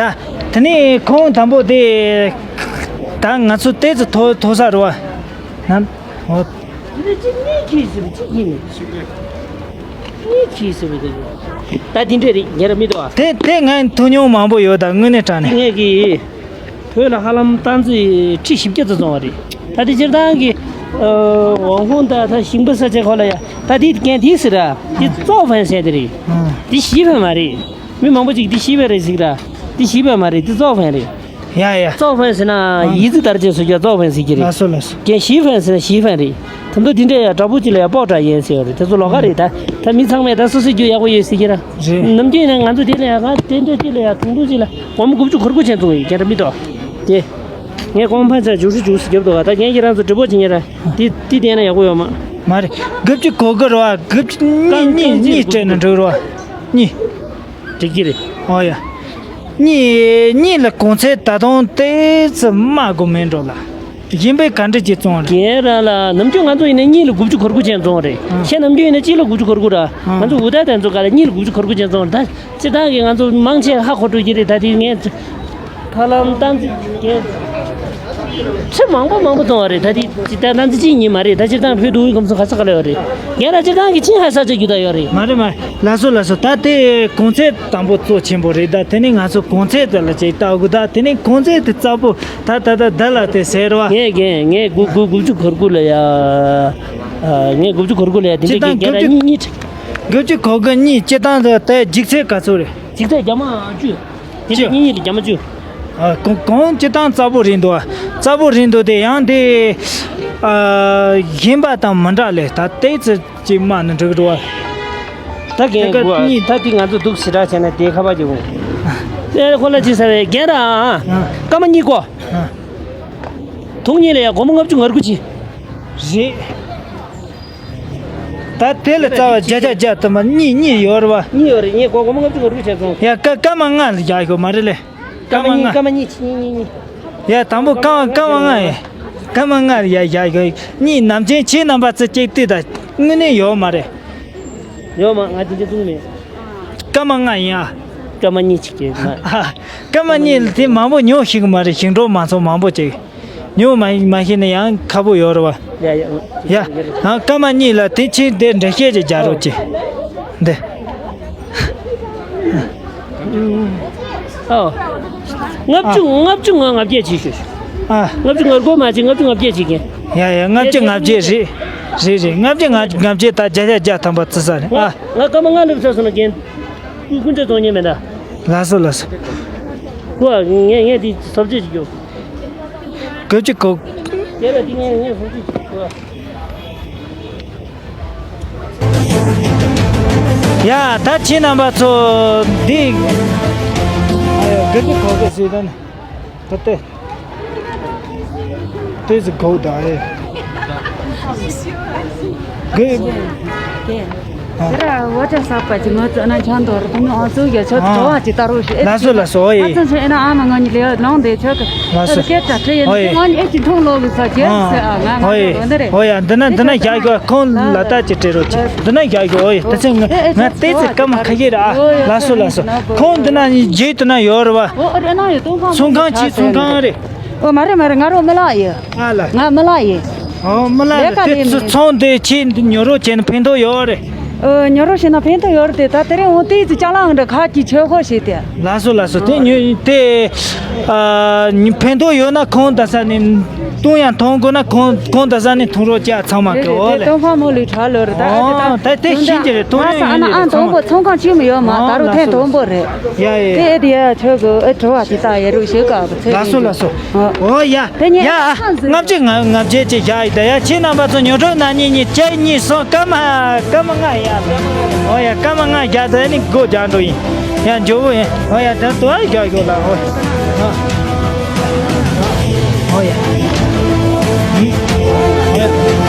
དེ་ནས་ཁོང་དང་པོ་དེ། ད་ང་ཚོ་ཏོག་ཙམ་མཐོ་མཐོ་ས་རེད་བ། ནམ། འོ། དེ་ནས་གཅིག་གཉིས་ཁྱི་ཟེར་གཅིག་གཉིས་ནས། གཉིས་ཁྱི་ཟེར་བ་དེ། ད་དེ་འདྲས་རེད། རྒན་ར་མི་འདུག་ཨ། དེ་དེ་ང་ཐོས་མྱོང་མང་པོ་ཡོད། ད་དངོས་གནས་དྲང་གནས། ངས་ཀྱི། བོད་ལ་ཧ་ལམ་སྟག་རྩེ་ཁྲི་བཞི་བརྒྱ་ཙམ་བཙོང་བ་རེད། ད་དེ་སྤྱིར་བཏང་གི། ཨ། ཝང་ཧུང་དང་ད་ཞིང་པ་ས་ཆ་ཁོ་ལ་ཡ། ད་དེ་རྒན་དེ་ཟེར་ར། དེ་ཙོག་ཕན་ཟེར་དེ་རེད། ཨ། དེ་ཞི་ཕན་མ་རེད། མི་མང་པོ་ཅིག་དེ་ཞི་ཕན་རེད་ཟེར་ར། དེ་ཞི་ཕན་མ་རེད། དེ་ཙོག་ཕན་རེད། ཡ་ཡ། ཙོག་ཕན་ཟེར་ན། ཨ། ཡི་ཙི་དར་ཅན་སུ་ཀྱང་ཙོག་ཕན་ཟེར་གྱི་རེད། ལགས་སོ་ལགས་སོ། རྒན་ཞི་ཕན་ཟེར་ན་ཞི་ཕན་རེད། ད་དུང་དེ་འདྲ་ཡ་དྲག་པོ་ཅིག་ལ་ཡ་པོག་དྲག་ཡན་ཟེར་བ་རེད། དེ་ཚོ་ལོགས་ཀ་རེད། ད་ད་མི་ཚང་མས་ད་སོ་སོའི་རྒྱུ་ཡག་པོ་ཡོད་ཟེར་གྱི་ར། རེད། ནམ་རྒྱུན་ཡིན་ན་ང་ཚོ་དེ་ལ་ཡ། ང་དེ་འདྲ་དེ་ལ་ཡ་དུང་དུང་ཅིག་ལ་སྒོར་མོ་དགུ་བཅུ་གོ་དགུ་ཅན་བཙོང་ཡོད། རྒན་ར་མི་འདུག་དེ། ངས་གོང་ཕན་ཚ་འཇུག་ཧྲི་འཇུག་སི་རྒྱབ་འདུག་ག་ད་རྒན་ཁྱེད་རང་ཚོ་འདྲི་པོ་བྱེད་ཉེ་ར། དེ་དེ་བསྟན་ན་ཡག་པོ་ཡོད་མ། མ་རེད། དགུ་བཅུ་གོ་དགུ་རེད་བ། དགུ་བཅུ་གཉིས། གཉིས་སྤྲད་ན་འགྲིག་རེད་བ། གཉིས། འགྲིག་གི་རེད། ཨོ་ཡ། གཉིས། གཉིས་ལ་གོང་ཚད་ད་དུང་ཏོག་ཙམ་དམའ་དགོས་མེད་འགྲོ་ལ། གཞན་པས་ག་འདྲ་ཅིག་བཙོང་རེད། རྒན་རང་ལ་ནམ་རྒྱུན་ང་ཚོ་ཡིན་ན་གཉིས་ལ་དགུ་བཅུ་གོ་དགུ་ཅན་བཙོང་རེད། ཨ། ཁྱེད་ནམ་རྒྱུན་ཡིན་ན་གཅིག་ལ་དགུ་བཅུ་གོ་དགུ་ར། ཨ། ང་ཚོ་འུ་ད་དེ་ཚོ་ག་ལ་གཉིས་ལ་དགུ་བཅུ་གོ་དགུ་ཅན་བཙོང་རེད། ད་སྤྱིར་བཏང་གི་ང་ཚོ་མང་ཆེ་ཧ་གོ་འགྲོ་གི་རེད། ད་དེ་ངས་ཧ་ལམ་སྟག་རྩེ་རྒན་ཁྱི་མང་པོ་མང་པོ་བཙོང་བ་རེད། ད་དེ་ད་སྟག་རྩེ་གཅིག་གཉིས་མ་རེད། ད་སྤྱིར་བཏང་བོད་དུ་གོམས་སོང་ག་ས་ག་ལ་ཡོད་རེད། རྒན་ར་སྤྱིར་བཏང་གི་ཆིན་ཧ་ས་ཆ་རྒྱུ་ད་ཡོད་རེད། མ་རེད་མ་རེད། ལགས་སོ་ལགས་སོ། ད་དེ་གོང་ཚད་དང་པོ་གཙོ་ཆེན་པོ་རེད། ད་དེ་ནས་ང་ཚོ་གོང་ཚད་དེ་ལ་ཅིག་ལྟ་དགོས། ད་དེ་ནས་གོང་ཚད་དེ་རྩ་པོ་ད་ད་ད་ད་ལ་དེ་ཟེར་བ། ངས་རྒན་ངས་དགུ་དགུ་དགུ་བཅུ་གོ་དགུ་ལ་ཡ། ཨ། ངས་དགུ་བཅུ་གོ་དགུ་ལ་ཡ། དེ་འདྲ་སྤྱིར་བཏང་རྒན་ར་གཉིས་གཉིས། དགུ་བཅུ་གོ་དགུ་གཉིས། སྤྱིར་བཏང་དུ་དེ་ལྗིད་ཚད་ག་ཚོད་རེད། ལྗིད་ཚད་བརྒྱ་མ་བཅུ། དེ་ལ་གཉིས་གཉིས་ལ་བརྒྱ་མ་བཅུ། ཨ། གོང་གོང་སྤྱིར་བཏང་རྩ་པོ་རེད་འདུག་རྩ་པོ་རེད་འདུག་དེ་ཡང་དེ། ཨ། གཞན་པ་དང་མི་འདྲ་ལེ། ད་ཏོག་ཙམ་ཅིག་དམའ་ན་འགྲིག་འགྲོ་བ། ད་རྒན་དགུ་བ། ད་དེ་ང་ཚོ་འདུག་ཞེ་དྲག་བྱས་ན་དེ་ཁ་པར་གྱི་འོང་། དེ་ཁོ་ལ་ཅི་ཟེར་བའི་རྒན་ར། ཨ། སྐར་མ་གཉིས་ཀོ། ཨ། དུང་གཉིས་ལ་ཡ་སྒོར་མོ་ལྔ་བཅུ་ང་དགུ་ཅིག་རེད། ད་དེ་ལ་རྩ་བ་བརྒྱ་ཆ་བརྒྱ་དུ་མ་གཉིས་གཉིས་ཡོད་རེད་བ། གཉིས་ཡོད་རེད། ངས་སྒོར་སྒོར་མོ་ལྔ་བཅུ་ང་དགུ་བྱས་སོང་། ཡ། སྐར་སྐར་མ་ལྔ་ལ་བཞག་ཤོག་མ་རེད་ལེ། སྐར་མ་ལྔ། སྐར་མ་གཉིས་གཉིས་གཉིས་གཉིས། ཡ། དང་པོ་སྐར་མ་སྐར་མ་ལྔ་ཡ། སྐར་མ་ལྔ་ལ་ཡ་བཞག་ཤོག་གཉིས་ནམ་ཅན་ཁྱེད་རྣམ་པ་ཚོ་གཅིག་ལྟོས་དང་། དངོས་གནས་ཡོད་མ་རེད། ཡོད་མ། ང་དེ་འདྲ་བཙུགས་མེད། སྐར་མ་ལྔ་ཡིན་ཨ། སྐར་མ་གཉིས་ཅིག་གི་ང་། ཨ། སྐར་མ་གཉིས་ལ་དེ་མང་པོ་ཉོ་ཤེས་གི་མ་རེད། ཞིང་འབྲོག་མང་ཚོགས་མང་པོ་ཅིག་ཉོ་མ་མ་ཤེས་ན་ཡང་ཁག་པོ་ཡོད་རེད་བ། ཡ་ཡ། ཡ། ཨ། སྐར་མ་གཉིས་ལ་དེ་ཕྱིན་དེ་འདྲ་བཤད་ཅིག་རྒྱག་རོགས་གྱིས། འདི། ཨོ། ལྔ་བཅུ། ཨ། ལྔ་བཅུ་ང་ལྔ་བརྒྱད་ཅིག་ཞུ། ཨ། ལྔ་བཅུ་ང་དགུ་མ་བྱེད། ལྔ་བཅུ་ང་བརྒྱད་ཅིག་གིན། ཡ་ཡ། ལྔ་བཅུ་ང་བརྒྱད་རེད། རེད་རེད། ལྔ་བཅུ་ང་ལྔ་བརྒྱད། ད་བརྒྱ་ཆ་བརྒྱ་ཐམ་པ་བརྩི་ས་རེད། ཨ། ང་སྐར་མ་ལྔ་སླེབས་ཚར་སོང་ན་རྒན། སྐུ་སྐུ་འདྲ་གཏོང་ཉན་མེད་ད། ལགས་སོ་ལགས་སོ། ཁོ་ངས་ངས་དེ་ཟབ་ཅེས་ཅིག་རྒྱོབ། དགུ་བཅུ་གོ། རྒན་ལ་དེ་ངས་ངས་ཟབ་ཅེས་ཅིག་རྒྱོབ། ཡ། ད་ཁྱེད་རྣམ་པ་ཚོ་འདི། ཨ་ཡོ། དགུ་བཅུ་གོ་དགུ་ཟེར་ད་ནི། ད་ལྟ་དེ་ཟིག་གོ་ད་ཨེ། གི། དེ་ར་བ་ཅག་ས་པ་ཅིག་ང་ཚོ་ན་ཆང་དོར་དུ་ནི་ཨང་ཚོ་གི་ཆོ་ཨ། བྲོ་བ་ཅིག་ལྟ་རོགས་ཞེས། ལགས་སོ་ལགས་སོ། ཨོ་ཡེ། ཨ་ཚོ་ཚོ་ཨེ་ན་ཨ་མ་ང་གཉིས་ལས་ལོང་དེ་ཆོ་གི། ལགས་སོ། ཁྱོད་སྐད་གྲགས་ཁྲེ་ཡིན། ཨོ་ཡེ། དེ་ང་གཉིས་ཨེ་ཅིག་མཐོང་ལོག་གི་ས་ཁྱེད་ཨ། ཟེར་ཨ། ང་ང་ཨོ་ཡེ། འོ་འདི་རེད། ཨོ་ཡ། འདི་ན་འདི་ན་བཞག་གི། ཁོང་ལ་ལྟ་ཅིག་སྤྲད་རོགས་གྱིས། འདི་ན་བཞག་གི། ཨོ་ཡེ། དེ་ཚེ་ང་ང་ཏོག་ཙམ་སྐར་མ་ཁ་ཤས་ར་ཨ། ལགས་སོ་ལགས་སོ། ཁོང་འདི་ན་རྗེས་དུ་ན་ཡོད་རེད་བ། ཨོ་ཨ་རེ་ན་ཡོད། ཚོང་ཁང་ཆེ། ཚོང་ཁང་རེད། ཨོ་མ་རེད་མ་རེད། ང་རོ་མི་ལག་ཡོད། ཨ་ལ། ང་མི་ལག་ཡོད། ཨོ་མི་ལག་ལས་ཀ་ལས་དེ་མི་ཚོང་དེ་ཆེ་འདི་ཉོ་རོགས་བྱས་ན་ཕན་ཐོགས་ཡོད་རེད། ཨ། ཉོ་རོགས་བྱས་ན་ཕན་ཐོགས་ཡོད་རེད་དེ། ད་དེ་རིང་འོང་དེ་ཙི་ཅ་ལག་འདྲ་ཁག་གི་ཆོས་འཁོར་བྱས་ཏེ། ལགས་སོ་ལགས་སོ། དེ་ཉོས་དེ། ཨ། ཕན་ཐོགས་ཡོད་ན་ཁོང་ད་ས་ནས་བཏུང་ཡང་འཐུང་དགོས་ན་ཁོང་ཁོང་ད་ས་ནས་འཐུང་རོགས་བྱ། ཚང་མ་རེད་གི། རེད། འོ་དེ་ལེ། ཏོང་ཧྥང་མོ་ལུས་གྲགས་ལོ་རེད། ད་ཨ་ཨོ་ད་དེ་ཤིན་གྱི་རེད། ཏོང་ཧྥང་ཨ་ན་ཨ་ཡིན་རེད། ཏོང་ཚང་པོ་མ་ཚོང་ཁང་ཆེ་མོ་ཡོད་མ། ཨོ་ད་རུང་ལགས་ཐེངས་སོ་དང་པོ་རེད། ཡ་ཡ། དེ་དེ་ཡ་ཆོས་གོ་ཨེ་བྲོ་བ་ཅི་ལྟ་ཡ་རུ་ཞེ་དགའ་བ་ཚེ། ལགས་སོ་ལགས་སོ། ཨོ་ཡ། དེ་ཉིད་ཡ། ལྔ་བརྒྱ་ང་ལྔ་བརྒྱ་ཅིག་བཞག་ཡིན་ད། ཡ། ཁྱེད་རྣམ་པ་ཚོ་ཉོ་སྒྲོན་གནང་མཁན་གཉིས་བཅས་གཉིས་སོང་། སྐར་མ་སྐར་མ་ལྔ་ཡ། ཨོ་ཡ། སྐར་མ་ལྔ་བཞག་ད་ནི་སྒོ་རྒྱག་འགྲོ་ཡིན། ཡ། འཇོ་བོ་ཡིན། ཨོ་ཡ། ད་དུ་ཨ་རྒྱག་རྒྱོ་ལ། ཨོ་ཡ། ཨོ་ཡ། ཨ།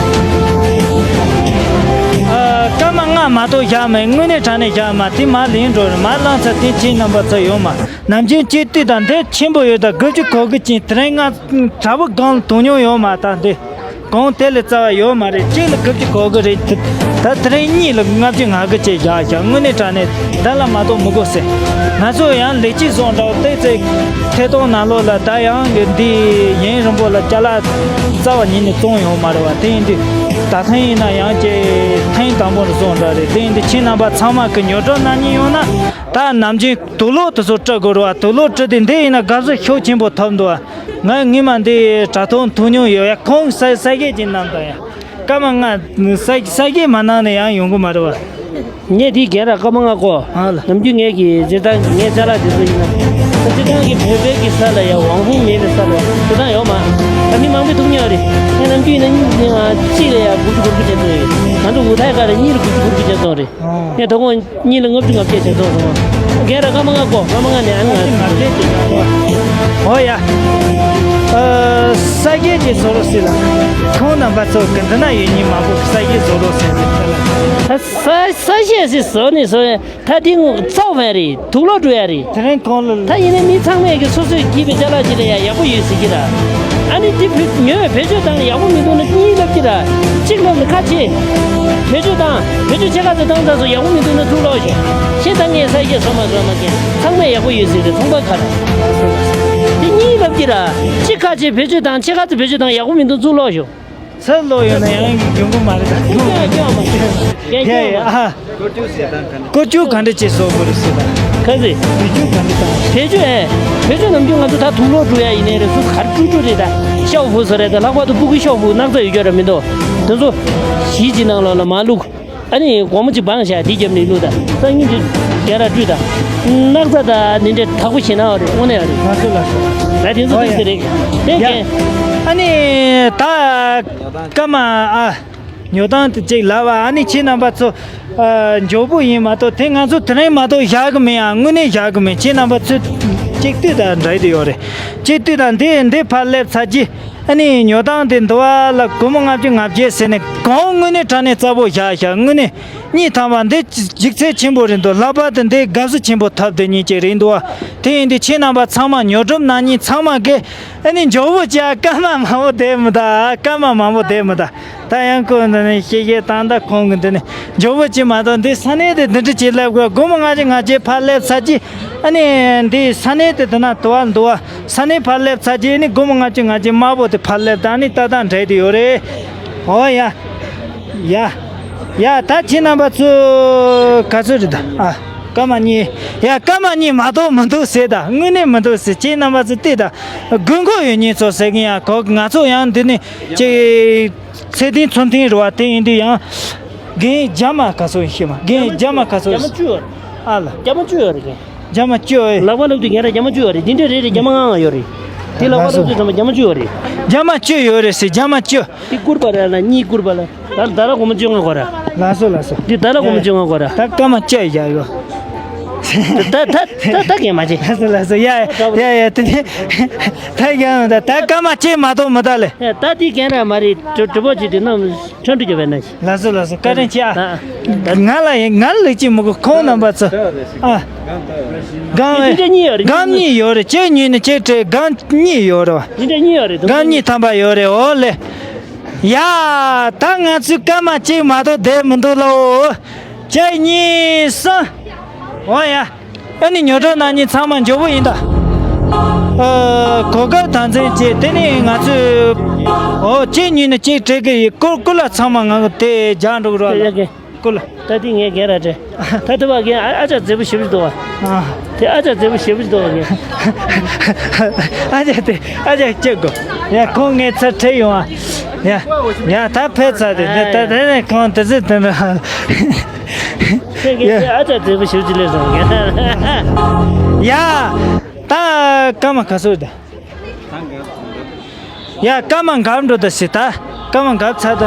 སྐར་མ་ལྔ་མ་གཏོགས་བཞག་མེད། དངོས་གནས་དྲང་གནས་བཞག་མ། དེ་མ་ལེན་འགྲོ་རེད། མ་བླངས་ཚར་དེ་ཁྱེད་རྣམ་པ་ཚོ་ཡོང་མ། ནམ་རྒྱུན་སྐྱེ་དུས་དང་འདི་ཆེན་པོ་ཡོད། ད་དགུ་བཅུ་གོ་དགུ་ཅན། དེ་རིང་ང་དྲ་བུ་སྒང་ལ་དོ་མྱོང་ཡོད་མ། ད་འདི་གོང་དེ་ལས་རྩ་བ་ཡོད་མ་རེད། གཅིག་ལ་དགུ་བཅུ་གོ་དགུ་རེད། ད་དེ་རིང་གཉིས་ལ་ལྔ་བཅུ་ང་དགུ་བཅས་བཞག་བཞག་དངོས་གནས་དྲང་གནས་ད་ལ་མ་གཏོགས་མི་དགོས་ཟེར། ང་ཚོ་ཡང་ལས་བྱེད་བཟོ་འདྲ་བོ་ཏོག་ཙམ་ཐད་གཏོང་ནང་ལོགས་ལ། ད་ཡང་གི་འདི་ཡུན་རིང་པོ་ལ་ཅ་ལག་རྩ་བ་ཉིད་ནས་བཙོང་ཡོད་མ་རེད་བ། དེ་ཡིན་དུས་ད་ཐེངས་ཡིན་ན་ཡང་ཅིག་ཐེངས་དང་པོ་ནས་བཙོང་འདྲ་རེད། དེ་ཡིན་དུས་ཁྱེད་རྣམ་པ་ཚང་མ་གི་ཉོ་སྒྲོན་གནང་མཁན་ཡོང་ན། ད་ནམ་རྒྱུན་དུག་སློག་དེ་ཚོ་སྤྲད་དགོས་རེད་བ། དུག་སློག་སྤྲད་དེ་འདི་ཡིན་ན་དགའ་བསུ་ཤུགས་ཆེན་པོ་ཐོབ་འདུག་བ། ང་སྔོན་མ་འདི་དྲ་ཐོག་ཐུག་མྱོང་ཡོད། ཡ། ཁོང་ས་ས་གས་ཀྱི་ནང་དང་ཡ། སྐར་མ་ལྔ་ས་ས་གས་མ་གནང་ནས་ཡང་ཡོང་གི་མ་རེད་བ། ངས་འདི་རྒན་ར་སྐར་མ་ལྔ་གོ། ཨ་ལ། ནམ་རྒྱུན་ངས་ཀྱི་སྤྱིར་བཏང་གི་ངའི་ཅ་ལག་དེ་ཚོ་ཡིན་ན། སྤྱིར་བཏང་གི་བོད་པའི་གི་ས་ལ་ཡ་དབང་ཧུང་མེད་པའི་ས་ལ་སྤྱིར་བཏང་ཡོད་མ། ད་མི་མང་པོས་ཐུག་མྱོང་རེད། ངས་ནམ་རྒྱུན་ཡིན་ན་གཅིག་ལ་ཡ་དགུ་བཅུ་གོ་དགུ་ཅན་ཚོ་ཡོད། ང་ཚོ་ཝུ་ཐའི་ཀ་ལ་གཉིས་ལ་དགུ་བཅུ་གོ་དགུ་ཅན་ཚོ་རེད། ཨོ། ངས་དོ་དགོང་གཉིས་ལ་ལྔ་བཅུ་ང་བརྒྱད་བྱས་སོང་སོང་། རྒན་ར་སྐར་མ་ལྔ་གོ། སྐར་མ་ལྔ་ནས་ཨ་ནི་ང་ཚོ་ང་བརྒྱད་བྱས་ཡོང་བ། ཨོ་ཡ། ཨ། ས་གཞི་ཅིག་བཟོ་རོགས་ཟེར་ལ། ཁོང་རྣམ་པ་ཚོ་གི་འདི་ན་ཡོད་མཁན་མང་པོ་གི་ས་གཞི་བཟོ་རོགས་ཟེར་ཟེར་ལ། ད་ས་ས་གཞི་ཟེར་བཟོ་ནས་བཟོ་ཡ། ད་འདི་བཙོག་བས་རེད། དུག་ལོག་འགྲོ་ཡ་རེད། དེ་རིང་ཁོང་ལ། ད་ཡིན་ནའི་མི་ཚང་མས་ཀྱི་སོ་སོས་སྐྱིད་པའི་ཅ་ལག་ཅིག་ལ་ཡ་ཡག་པོ་ཡོད་ཟེར་གྱི་ར། ཨ་ནི་འདི་བོད་ཉོས་བེད་སྤྱོད་བཏང་ན་ཡག་པོ་མི་འདུག་ན་གཉིས་ལབ་ཀྱི་ར། གཅིག་ལབ་ན་ཁ་ཆེ། བེད་སྤྱོད་བཏང་། བེད་སྤྱོད་ཕྱེད་ཀ་ཙམ་བཏང་ཚར་སོང་། ཡག་པོ་མི་འདུག་ན་དུག་ལོག་ཤོག་ཤེས་ད་ངས་ས་གཞི་བཟོ་མ་བཟོ་མ་མཁན་ཚང་མས་ཡག་པོ་ཡོད་ཟེར་ཏེ་ཚོང་པ་ཁ་ར། འདི་གཉིས་ལབ་ཀྱི་ར། གཅིག་ཁ་ཆེ་བེད་སྤྱོད་བཏང་། ཕྱེད་ཀ་ཙམ་བེད་སྤྱོད་བཏང་། ཡག་པོ་མི་འདུག་དུག་ལོག་ཤོག་ཚུར་ལོག་ཡོང་ན་ཡང་ཡོང་གི་མ་རེད་ད། ཡ་ཡ། ཨ། བཀོལ་སྤྱོད་ག་འདྲ་བྱེད་སོགས་དགོས་རེད་ཟེར་ད། ག་ཟེ། བེད་སྤྱོད་ག་འདྲ་བཏང་། བེད་སྤྱོད་ཨེ། བེད་སྤྱོད་ནམ་རྒྱུན་ང་ཚོ་ད་དུག་ལོག་འགྲོ་ཡ་ཡིན་ནའི་རེད། སུ་གར་བཀྲུ་བཀྲུ་རེད་ད། ཤའོ་ཕུ་སོ་རེད་ད། ལྷག་པར་དུ་སྤུ་གུ་ཤའོ་ཕུ་སྣག་ཚ་ཡོད་ཀྱོག་ར་མི་འདུག་དེ་ཚོ་གཞི་གཅིག་ནང་ལོགས་ལ་མ་བླུགས། ཨ་ནི་སྒོར་མོ་གཅིག་སྦངས་བཞག་འདི་རྒྱབ་ནས་བླུགས་ད། སང་ཉིན་དུ་རྒྱ་ར་བཀྲུས་ད། སྣག་ཚ་ད་འདི་འདྲའི་དག་པོ་ཞེ་ན་བ་རེད། དངོས་གནས་ཡ་རེད། ང་ཚོ་ལ་སོ། ང་དེ་ཚོ་ཨོ་ཡ། དུས་ཚོད་རེད། དེ་ཡ། གན། ཨ་ནི་ད་སྐར་མ་ཨ། ཉོ་སྟངས་དེ་གཅིག་ལབ་པ། ཨ་ནི་ཁྱེད་རྣམ་པ་ཚོ། ཨ། མགྱོགས་པོ་ཡིན་མ་གཏོགས་དེ་ང་ཚོ་དེ་རིང་མ་གཏོགས་བཞག་གི་མིན། ཨ། དངོས་གནས་བཞག་གི་མིན། ཁྱེད་རྣམ་པ་ཚོ་གཅིག་ལྟོས་དང་འདྲ་དེ་ཡོད་རེད། གཅིག་ལྟོས་དང་འདི་འདི་ཕར་སླེབས་ཚར་རྗེས། ཨ་ནི་ཉོ་སྟངས་དེ་འདི་བ་ལ་སྒོར་མོ་ལྔ་བཅུ་ང་བརྒྱད་ཟེར་ནས་གོང་དངོས་གནས་དྲང་གནས་རྩ་བོ་བཞག་བཞག་དངོས་གནས་གཉིས་ཐམ་པ་འདི་གཅིག་ཚད་ཆེན་པོ་རེད་འདུག་ལྷག་པར་དུ་འདི་དགའ་བསུ་ཆེན་པོ་ཐོབ་དེ་གཉིས་ཀྱི་རེད་འདུག་དེ་ཡིན་དུས་ཁྱེད་རྣམ་པ་ཚང་མ་ཉོ་སྒྲུབ་གནང་མཁན་ཚང་མ་གིས་ཨ་ནི་མགྱོགས་པོ་བྱས། སྐར་མ་མང་པོ་བསྡད་མི་ད། སྐར་མ་མང་པོ་བསྡད་མི་ད། ད་ཡང་ཁོ་འདི་ནས་ཤེས་ཤེས་ཏང་ད་ཁོང་གི་འདི་ནས་མགྱོགས་པོ་བྱེད་མ་གཏོགས་འདི་ས་གནས་དེ་འདི་འདྲ་བྱེད་ལབ་དགོས། སྒོར་མོ་ལྔ་བཅུ་ང་བརྒྱད་ཕར་སླེབས་ཚར་རྗེས། ཨ་ནི་འདི་ས་གནས་དེ་དེ་ན་དུ་བ་འདུག་བ། ས་གནས་ཕར་སླེབས་ཚར་རྗེས་ནི་སྒོར་མོ་ལྔ་བཅུ་ང་བརྒྱད་དམར་པོ་དེ་ཕར་སླེབས་ད། ཨ་ནི་ཏག་ཏག་འདྲ་དེ་ཡོད་རེད། ཨོ་ཡ། ཡ། ཡ། ད་ཁྱེད་རྣམ་པ་ཚོ་ག་ཚོད་རེད་ད། ཨ། སྐར་མ་གཉིས། ཡ། སྐར་མ་གཉིས་མ་གཏོགས་མི་འདུག་ཟེར་ད། དངོས་གནས་མི་འདུག་ཟེར། ཁྱེད་རྣམ་པ་ཚོ་ལྟོས་ད། དགོས་མཁོ་ཡོད་མཁན་ཚོ་ཟེར་གི་ཡ། གོ་ང་ཚོ་ཡང་འདི་ནས་ཅིག་ཚད་ལྡན་ཚོད་ལྡན་རེད་བ། དེ་ཡིན་དུས་ཡང་རྒན་རྒྱ་མ་ག་ཚོད་ཡིན་ཤེས་མ། རྒན་རྒྱ་མ་ག་ཚོད་རྒྱ་མ་ཡིན། བཅུ་ཡོད་རེད། ཨ་ལ། རྒྱ་མ་བཅུ་ཡོད་རེད་རྒན། རྒྱ་མ་བཅུ་ཡོད། ལག་པ་ལབ་དུས་རྒན་ར་རྒྱ་མ་བཅུ་ཡོད་རེད། འདི་འདྲ་རེད་རེད། རྒྱ་མ་ལྔ་ཡོད་རེད། དེ་ལག་པ་ལབ་དུས་ཚང་མ་རྒྱ་མ་བཅུ་ཡོད་རེད། རྒྱ་མ་བཅུ་ཡོད་རེད་ཟེར། རྒྱ་མ་བཅུ། དེ་བསྐུར་བ་ར་ལ་གཉིས་བསྐུར་བ་ལ། ད་ད་ལ་སྒོར་མོ་བཅོ་ལྔ་གོ་ར། ལགས་སོ་ལགས་སོ། འདི་ད་ལ་སྒོར་མོ་བཅོ་ལྔ་གོ་ར། ད་སྐར་མ་བཅུ་བཞག་ཡོད། ད་ད་ད་ད་གན་མ་བྱེད། ལགས་སོ་ལགས་སོ། ཡ་ཡ་ཡ་ཡ། དེ་ནས་ད་གན་ད་ད་སྐར་མ་བཅུ་མ་གཏོགས་མི་ད་ལེ། ད་འདི་རྒན་ར་མ་རེད། གྲོ་གྲོ་པོ་ཅིག་དེ་ནང་ཁྲོན་ཁྲོ་རྒྱབ་པའི་ན། ལགས་སོ་ལགས་སོ། བཀའ་དྲིན་ཆེ་ཨ། ང་ལ་ཡིན་ང་ལ་ལུགས་ཅིག་མི་དགོས། ཁོང་རྣམ་པ་ཚོ་ཨ། སྒང་། འདི་འདྲ་གཉིས་ཡོད་རེད། སྒང་གཉིས་ཡོད་རེད། གཅིག་ཉོས་ནས་གཅིག་སྤྲད། སྒང་གཉིས་ཡོད་རེད་བ། འདི་འདྲ་གཉིས་ཡོད་རེད། སྒང་གཉིས་ཐམ་པ་ཡོད་རེད། འོ་ལེ། ཡ། ད་ང་ཚོའི་སྐར་མ་གཅིག་མ་གཏོགས་བསྡད་མི་འདུག་ལོ། གཅིག་གཉིས་གསུམ། འོ་ཡ། ཨ་ནི་ཉོ་སྒྲུབ་གནང་མཁན་ཚང་མ་མགྱོགས་པོ་ཡིན་ད། ཨ། གོ་སྐབས་དམ་འཛིན་བྱས། དེ་ནས་ང་ཚོས་འོ་གཅིག་ཉོས་ནས་གཅིག་སྤྲད་གི་ཡིན། ཀུ་ཀུ་ལ་ཚང་མ་ང་གི་དེ་རྒྱག་འགྲོ་གི་རེད་བ། ཀོ་ལ། ད་དེ་ངས་རྒན་ར་དྲན། ད་དེ་བ་རྒན་ཨ་ཨ་ཅག་མཛེས་པོ་ཞེ་པོ་ཅིག་འདུག་བ། ཨ། དེ་ཨ་ཅག་མཛེས་པོ་ཞེ་པོ་ཅིག་འདུག་བ་རྒན། ཨ་ཅག་དེ་ཨ་ཅག་ཅིག་གོ། ཡ་ཁོང་ངའི་ཚར་ཁྲིད་ཡོང་ཨ། ཡ་ཡ་ད་ཕེབས་ཚར་དེ་ནས་ད་དེ་ནས་ཁོང་དེ་ཚོ་དེ་འདྲ། ཁྱེད་ཀྱིས་ཨ་ཅག་མཛེས་པོ་ཞེ་པོ་ཅིག་སླེབས་སོང་རྒན། ཡ་ད་སྐར་མ་ག་ཚོད་ད། ཡ་སྐར་མ་འགག་འགྲོ་ད་ཟེར་ད། སྐར་མ་འགག་ཚར་ད།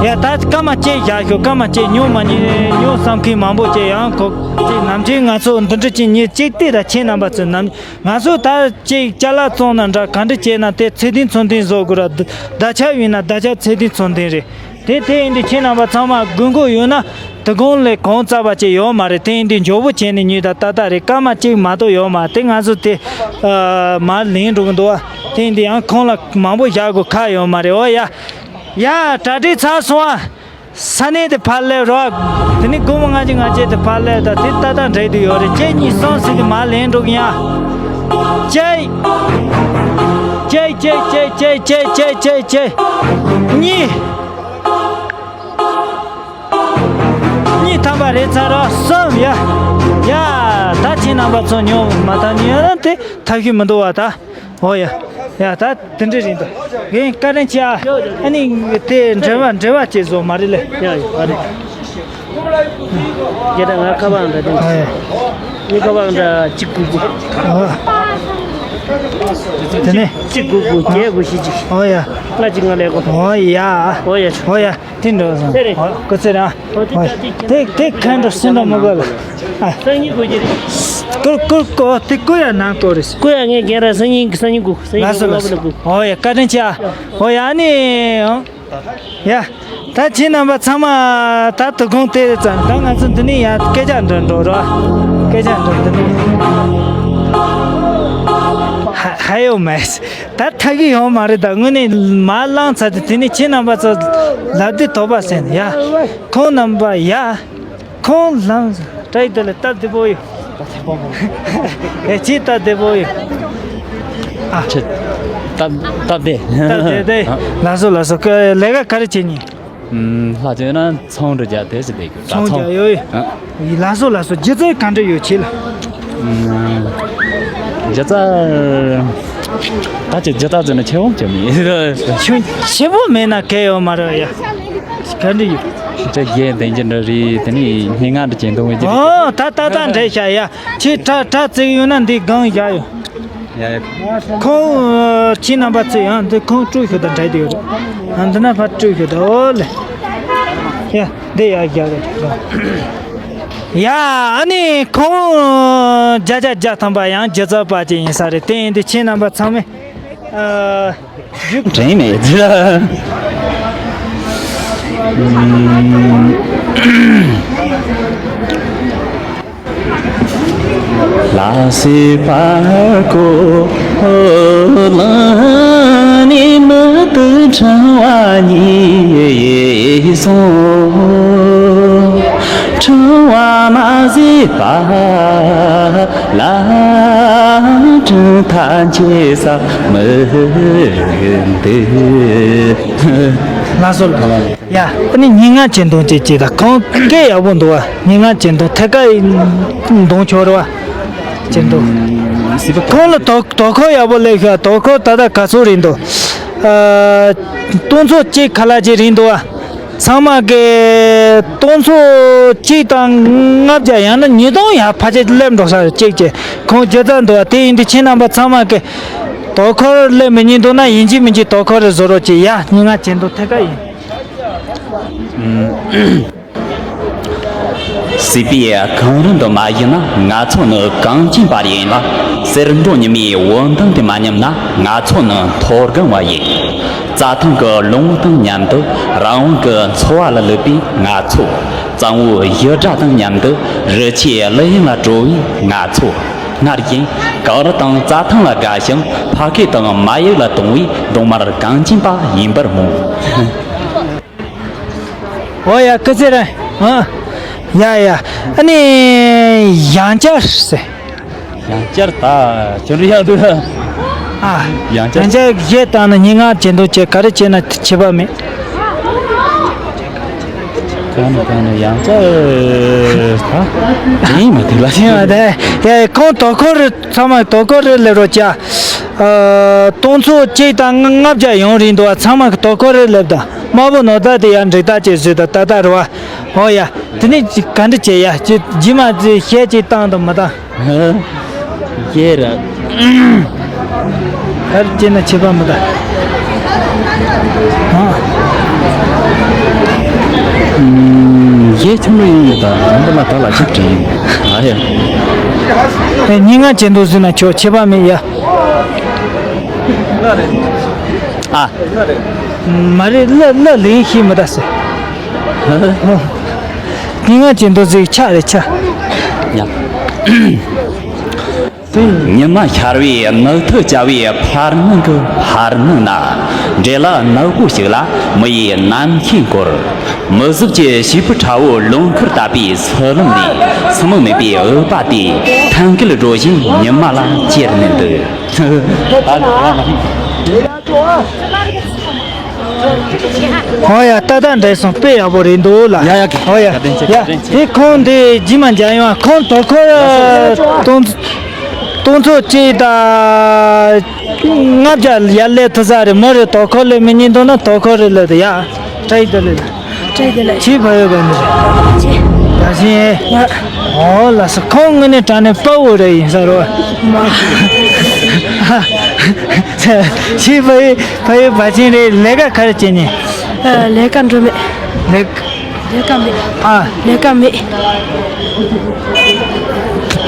ཡ་ད་སྐར་མ་གཅིག་བཞག་ཤོག་སྐར་མ་གཅིག་ཉུང་མ་ཉུང་ཉུང་བསམ་མཁན་མང་པོ་ཅིག་ཡང་གོ་ཅིག་ནམ་རྒྱུན་ང་ཚོ་འདི་འདྲ་ཅིག་ཉིན་གཅིག་ལྟོས་ད་ཁྱེད་རྣམ་པ་ཚོ་ནམ་ང་ཚོ་ད་ཅིག་ཅ་ལག་བཙོང་ན་འདྲ་ག་འདྲ་བྱས་ན་དེ་ཚད་ལྡན་ཚོད་ལྡན་བཟོ་དགོས་ར་ད་ཆ་ཡིན་ན་ད་ཆ་ཚད་ལྡན་ཚོད་ལྡན་རེད། དེ་དེ་ཡིན་དུས་ཁྱེད་རྣམ་པ་ཚང་མ་དགོས་མཁོ་ཡོད་ན་དོ་དགོང་ལས་གང་རྩ་བ་ཅིག་ཡོད་མ་རེད། དེ་ཡིན་དུས་མགྱོགས་པོ་བྱས་ནས་ཉོས་ད་ཏག་ཏག་རེད། སྐར་མ་གཅིག་མ་གཏོགས་ཡོད་མ་རེད། དེ་ང་ཚོ་དེ་ཨ་མར་ལེན་འགྲོ་གི་འདུག་བ། དེ་ཡིན་དུས་ཡང་ཁོང་ལ་མང་པོ་བཞག་དགོས་ཁག་ཡོད་མ་རེད། འོ་ཡ་ཡ་གྲ་སྒྲིག་ཚར་སོང་ཨ། ས་གནས་དེ་ཕར་སླེབས་རོགས། དེ་ནི་དགོང་མོ་ལྔ་གཅིག་ལྔ་གཅིག་དེ་ཕར་སླེབས་ད་དེ་ཏག་ཏག་འགྲིག་དུ་ཡོད་རེད། གཅིག་གཉིས་གསུམ་ཟེར་དུས་མར་ལེན་འགྲོ་གི་ཡ། གཅིག་གཅིག་གཅིག་གཉིས། གཉིས་ཐམ་པ་རེད་ཚར་རོ། གསུམ་ཡ། ཡ་ད་ཁྱེད་རྣམ་པ་ཚོ་ཉོ་མ་ཐག་ཉོ་ན་དེ་ཐབས་ཤེས་མི་འདུག་བ་ད། འོ་ཡ། ཡ་ད་དེ་འདྲ་རེད་འདུག་རྒན་བཀའ་དྲིན་ཆེ་ཨ། ཨ་ནི་དེ་འབྲེལ་བ་འབྲེལ་བ་བྱེད་བཟོ་མ་རེད་ལེ། ཡ་ཡ་ཨ་རེད། རྒན་ད་ང་ཁ་པར་འདྲ་དེ། ཨ་ཡ། ངའི་ཁ་པར་འདྲ་གཅིག་དགུ་དགུ། ཨ། དེ་ནས། གཅིག་དགུ་དགུ་བརྒྱད་དགུ་བཞི་གཅིག་ཨོ་ཡ། ལྔ་གཅིག་ལྔ་ལས་གོ། ཨོ་ཡ། ཨོ་ཡ། ཨོ་ཡ། དེ་འགྲོ་སོང་། དེ་རེད། ཨོ་ཀོ་ཚེ་ར། ཨོ་དེ་ཨོ་ད་དེ་དེ་དེ་ཁ་འགྲོ་སེམས་འགྲོ་མི་དགོས་ལ། ཨ། སང་ཉིན་དགོས་ཀྱི་རེད། ཀུར་ཀུར་ཀོ་དེ་ཀུ་ཡ་ནང་ཀོ་རེད། ཀུ་ཡ་ངས་རྒན་ར་སང་ཉིན་སང་ཉིན་དགོས་སང་ཉིན་ལགས་སོ་དགོས་ལགས་སོ། ཨོ་ཡ་བཀའ་དྲིན་ཆེ་ཨ། ཨོ་ཡ་ཨ་ནི། ཡ། ད་ཁྱེད་རྣམ་པ་ཚང་མ་ད་དོ་དགོང་དེ་ཙམ་ད་ང་ཚོ་འདི་ནས་ཡ་སྐད་ཆ་འདྲ་འགྲོ་རོགས། སྐད་ཆ་འདྲ་འདི་ནས། ཧ་ཧ་ཡོ་མེད། ད་ཐག་གི་ཡོང་མ་རེད། ད་དངོས་གནས་མ་བླངས་ཚར་དུས་དེ་ནས་ཁྱེད་རྣམ་པ་ཚོ་ལབ་དུས་དོགས་པ་ཟིན་ཡ། ཁོང་རྣམ་པ་ཡ། ཁོང་ལམ་བཀྲ་ཡི་དེ་ལ་སྟབས་བདེ་པོ་ཡོད། ཨེ་ཅི་སྟབས་བདེ་པོ་ཡོད། ཨ། ཆེ། སྟབས་སྟབས་བདེ། སྟབས་བདེ་བདེ། ལགས་སོ་ལགས་སོ། ཀ་ལས་ཀ་ག་རེ་བྱེད་ཉིན། ཨུམ། ལྷ་བྱོས་ན་ཚོང་འདྲ་རྒྱག་དེ་ཟེར་བསྡད་ཀྱི་ད་ཚོང་ཚོང་། རྒྱག་ཡོད། ཨ། ལགས་སོ་ལགས་སོ། སྒྱུ་རྩལ་ག་འདྲ་ཡོད་ཁྱེད་ལ། ཨུམ། སྒྱུ་རྩལ། ད་ཅིག་སྒྱུ་རྩལ་ཟེར་ན་ཆེ་བོ་ཅིག་མེད། ཆུ་ཆེ་བོ་མེད་ན་གལ་ཡོད་མ་རེད་ཡ། ག་འདྲ་ཡོད། ཅིག་རྒྱན་ལྡན་གྱི་འདྲ་རེད། དེ་ནས་སྙན་ངག་འདྲ་ཅན་འདོན་གྱི་འདུག་ཨོ་ད་ད་ད་འདྲ་བྱ་ཡ། ཁྱེད་དྲ་དྲ་བརྩེགས་ཡོད་ན་འདི་སྒང་བཞག་ཡོད། ཡ་ཡ། ཁོང་ཁྱེད་རྣམ་པ་ཚོས་ཡང་འདི་ཁོང་སྤྲོད་ཤོག་དང་འདྲ་དེ་ཡོད་རེད། ཨ་འདི་ན་ཕར་སྤྲོད་ཤོག་དང་ཨོ་ལེ། ཡ་འདི་ཡ་བཞག་རེད། ཡ་ཨ་ནི་ཁོང་བརྒྱ་ཆ་བརྒྱ་ཐམ་པ་ཡང་སྒྱུ་རྩལ་པ་ཅིག་ཡིན་ས་རེད། དེ་ཡིན་དུས་ཁྱེད་རྣམ་པ་ཚང་མས་ཨ། དྲན་མེད་ཅི་ལ། ལ་སི་པར་ཀོ་ལ་ནི་མི་དུ་ཕྲེང་བ་ཉིད་སོང་། ཕྲེང་བ་མ་ཟད་པ་ལ་དྲན་ཐག་ཆད་ས་མི་འདུག་ལགས་སོ་ལགས། ཡ། ཨ་ནི་སྙན་ངག་ཅན་དུ་ཅིག་ཅིག་དང་ཁོང་སྐད་ཡག་པོ་འདུག་བ། སྙན་ངག་ཅན་དུ་ཐད་ཀ་འདོན་ཆོག་རེད་བ། ཅན་དུ། ཁོང་ལ་དོ་དོ་ཁུར་ཡག་པོ་སླེབས་ཤག་དོ་ཁུར་ད་ལྟ་ག་ཚོད་རེད་འདུག་ཨ། སྟོང་ཚོ་གཅིག་ཁ་ལག་ཅིག་རེད་འདུག་བ། ཚང་མ་གི་སྟོང་ཚོ་གཅིག་དང་ལྔ་བརྒྱ་ཡང་ན་ཉིས་སྟོང་ཡར་ཕལ་ཆེར་སླེབས་འགྲོ་ས་རེད་གཅིག་ཅིག་ཁོང་སྒྱུ་རྩལ་འདུག་བ། དེ་ཡིན་དུས་ཁྱེད་རྣམ་པ་ཚང་མ་གི་དོ་ཁུར་སླེབས་མི་ཉན་འདུག་ན་ཡིན་གཅིག་མིན་གཅིག་དོ་ཁུར་རེ་བཟོ་རོགས་གྱིས་ཡ། སྙན་ངག་ཅན་དུ་ཐད་ཀ་ཡིན། སྲིད་པའི་གངས་རི་འདི་མ་ཡིན་ན། ང་ཚོ་ནི་གངས་ཅན་པ་ཡིན་ལ། གསེར་མདོག་ཉི་མའི་འོད་མདངས་དེ་མ་ཉམས་ན། ང་ཚོ་ནི་མཐོ་སྒང་བ་ཡིན། རྩྭ་ཐང་གི་རླུང་བུ་དང་མཉམ་དུ་རང་དབང་གི་འཚོ་བ་ལ་བསླབས་པའི་ང་ཚོ། གཙང་བོའི་ཡུལ་སྒྲ་དང་མཉམ་དུ་རི་ཆུའི་གླུ་དབྱངས་ལ་བྲོ་བའི་ང་ཚོ། སྔར་བཞིན་གངས་རི་དང་རྩྭ་ཐང་ལ་དགའ་ཞིང་། ཕ་སྐད་དང་མ་ཡིག་ལ་དུང་བའི་གདོང་དམར་གངས་ཅན་པ་ཡིན་པར་སྨོན། ཨོ་ཡ་སྐུ་ཚེ་རིང་། ཨ། ཡ་ཡ། ཨ་ནི་ཡང་བསྐྱར་ཟེར། ཡང་བསྐྱར་ད་ཅོ་འདྲི་ཡག་འདུག་ཨ། ཡང་བསྐྱར། ཡང་བསྐྱར་བཞེས་བཏང་ན་སྙན་ངག་ཅན་དུ་བྱས་ག་རེ་བྱས་ན་ཁྱད་པར་མེད། གང་ནས་གང་ནས་ཡང་ཅག་ཨ། དེ་ཡིན་མ་དེ་ལ་ཡིན་མ་དེ་ཡ་ཁོང་དོ་ཁོ་རེ་ཚང་མ་དོ་ཁོ་རེ་ལས་རོ་ཅག་ཨ། སྟོང་ཚོ་གཅིག་དང་ལྔ་བརྒྱ་ཡོང་རིན་འདུག་བ། ཚང་མ་གི་དོ་ཁོ་རེ་ལེབ་དང་དམར་པོ་ནོར་ད་དེ་ཡང་འགྲིག་ད་ཅེས་ཟོས་ད་ད་ད་རོ་བ། ཨོ་ཡ། དེ་ནས་ག་འདྲ་བྱས་ཡ་ཅི་ཇི་མ་ཅི་བཤད་ཅིག་བཏང་དང་མ་བཏང་། ཡེ་ར། ཨར་ཅེ་ན་ཆེ་བ་མི་ད། ཨ། ཡེ་ཆུང་ལ་ཡོང་ཡོད་ད་འདི་མ་ད་ལ་ཆིག་དྲན་ཨ་ཡ། ཨེ་ཉིན་ང་ཅན་དུ་ཟིན་ན་ཆོག་ཆེ་བ་མི་ཡ། ཨ། མ་རེད་ལ་ལ་ལིང་ཤི་མི་ད་སེ། ཉིན་ང་ཅན་དུ་ཟིག་ཆ་རེ་ཆ། ཡ། ཉི་མ་ཤར་བའི་ནུབ་ཐུ་བྱ་བའི་ཕར་ནང་གི་ཕར་ནང་ན། འདྲེ་ལ་ནག་པོ་ཞིག་ལ་མི་ཡི་རྣམ་ཤེས་འཁོར། མི་གཟུགས་ཀྱི་བྱིས་པུ་ཁྲ་བོ་ལོ་འཁོར་བཏབ་པའི་སི་ལུང་ནས། སི་མོ་མེད་པའི་འུ་པ་དེ་ཐང་གལ་འགྲོ་བཞིན་ཉི་མ་ལ་ཅེར་ནས་འདུག་ཨོ་ཡ། ཏག་ཏག་འདྲེས་སོང་། དཔེ་ཡག་པོ་རེད་འདུག་ལ། ཡ་ཡ། ཨོ་ཡ། ཡ། དེ་ཁོང་འདི་ཇི་མ་འཇའ་ཡོང་ཁོང་དོ་ཁོ་སྟོང་སྟོང་ཚོ་གཅིག་དང་ལྔ་བརྒྱ་ཡར་ལས་ཐུ་ས་རེད། མོ་རེ་དོ་ཁོ་ལས་མི་ཉན་འདུག་ན་དོ་ཁོ་རེ་ལས་དེ་ཡ། ཏྲའི་དེ་ལས། ཏྲའི་དེ་ལས། ཆི་བ་ཡོད་ག་ནི་རེད། ཆི། ཡ་ཤི། ཡ། ཨོ་ལ་སོ་ཁོང་ངི་ནི་དྲ་ནས་དཔའ་བོ་རེ་ཡིན་ས་རོ། མ། ཆི་བ་ཡི་བ་ཡི་བ་ཆེན་རེ་ལས་ཀ་ག་རེ་བྱེད་ནི། ཨ། ལས་ཀ་འགྲོ་མེད། ལས། ལས་ཀ་མེད། ཨ། ལས་ཀ་མེད།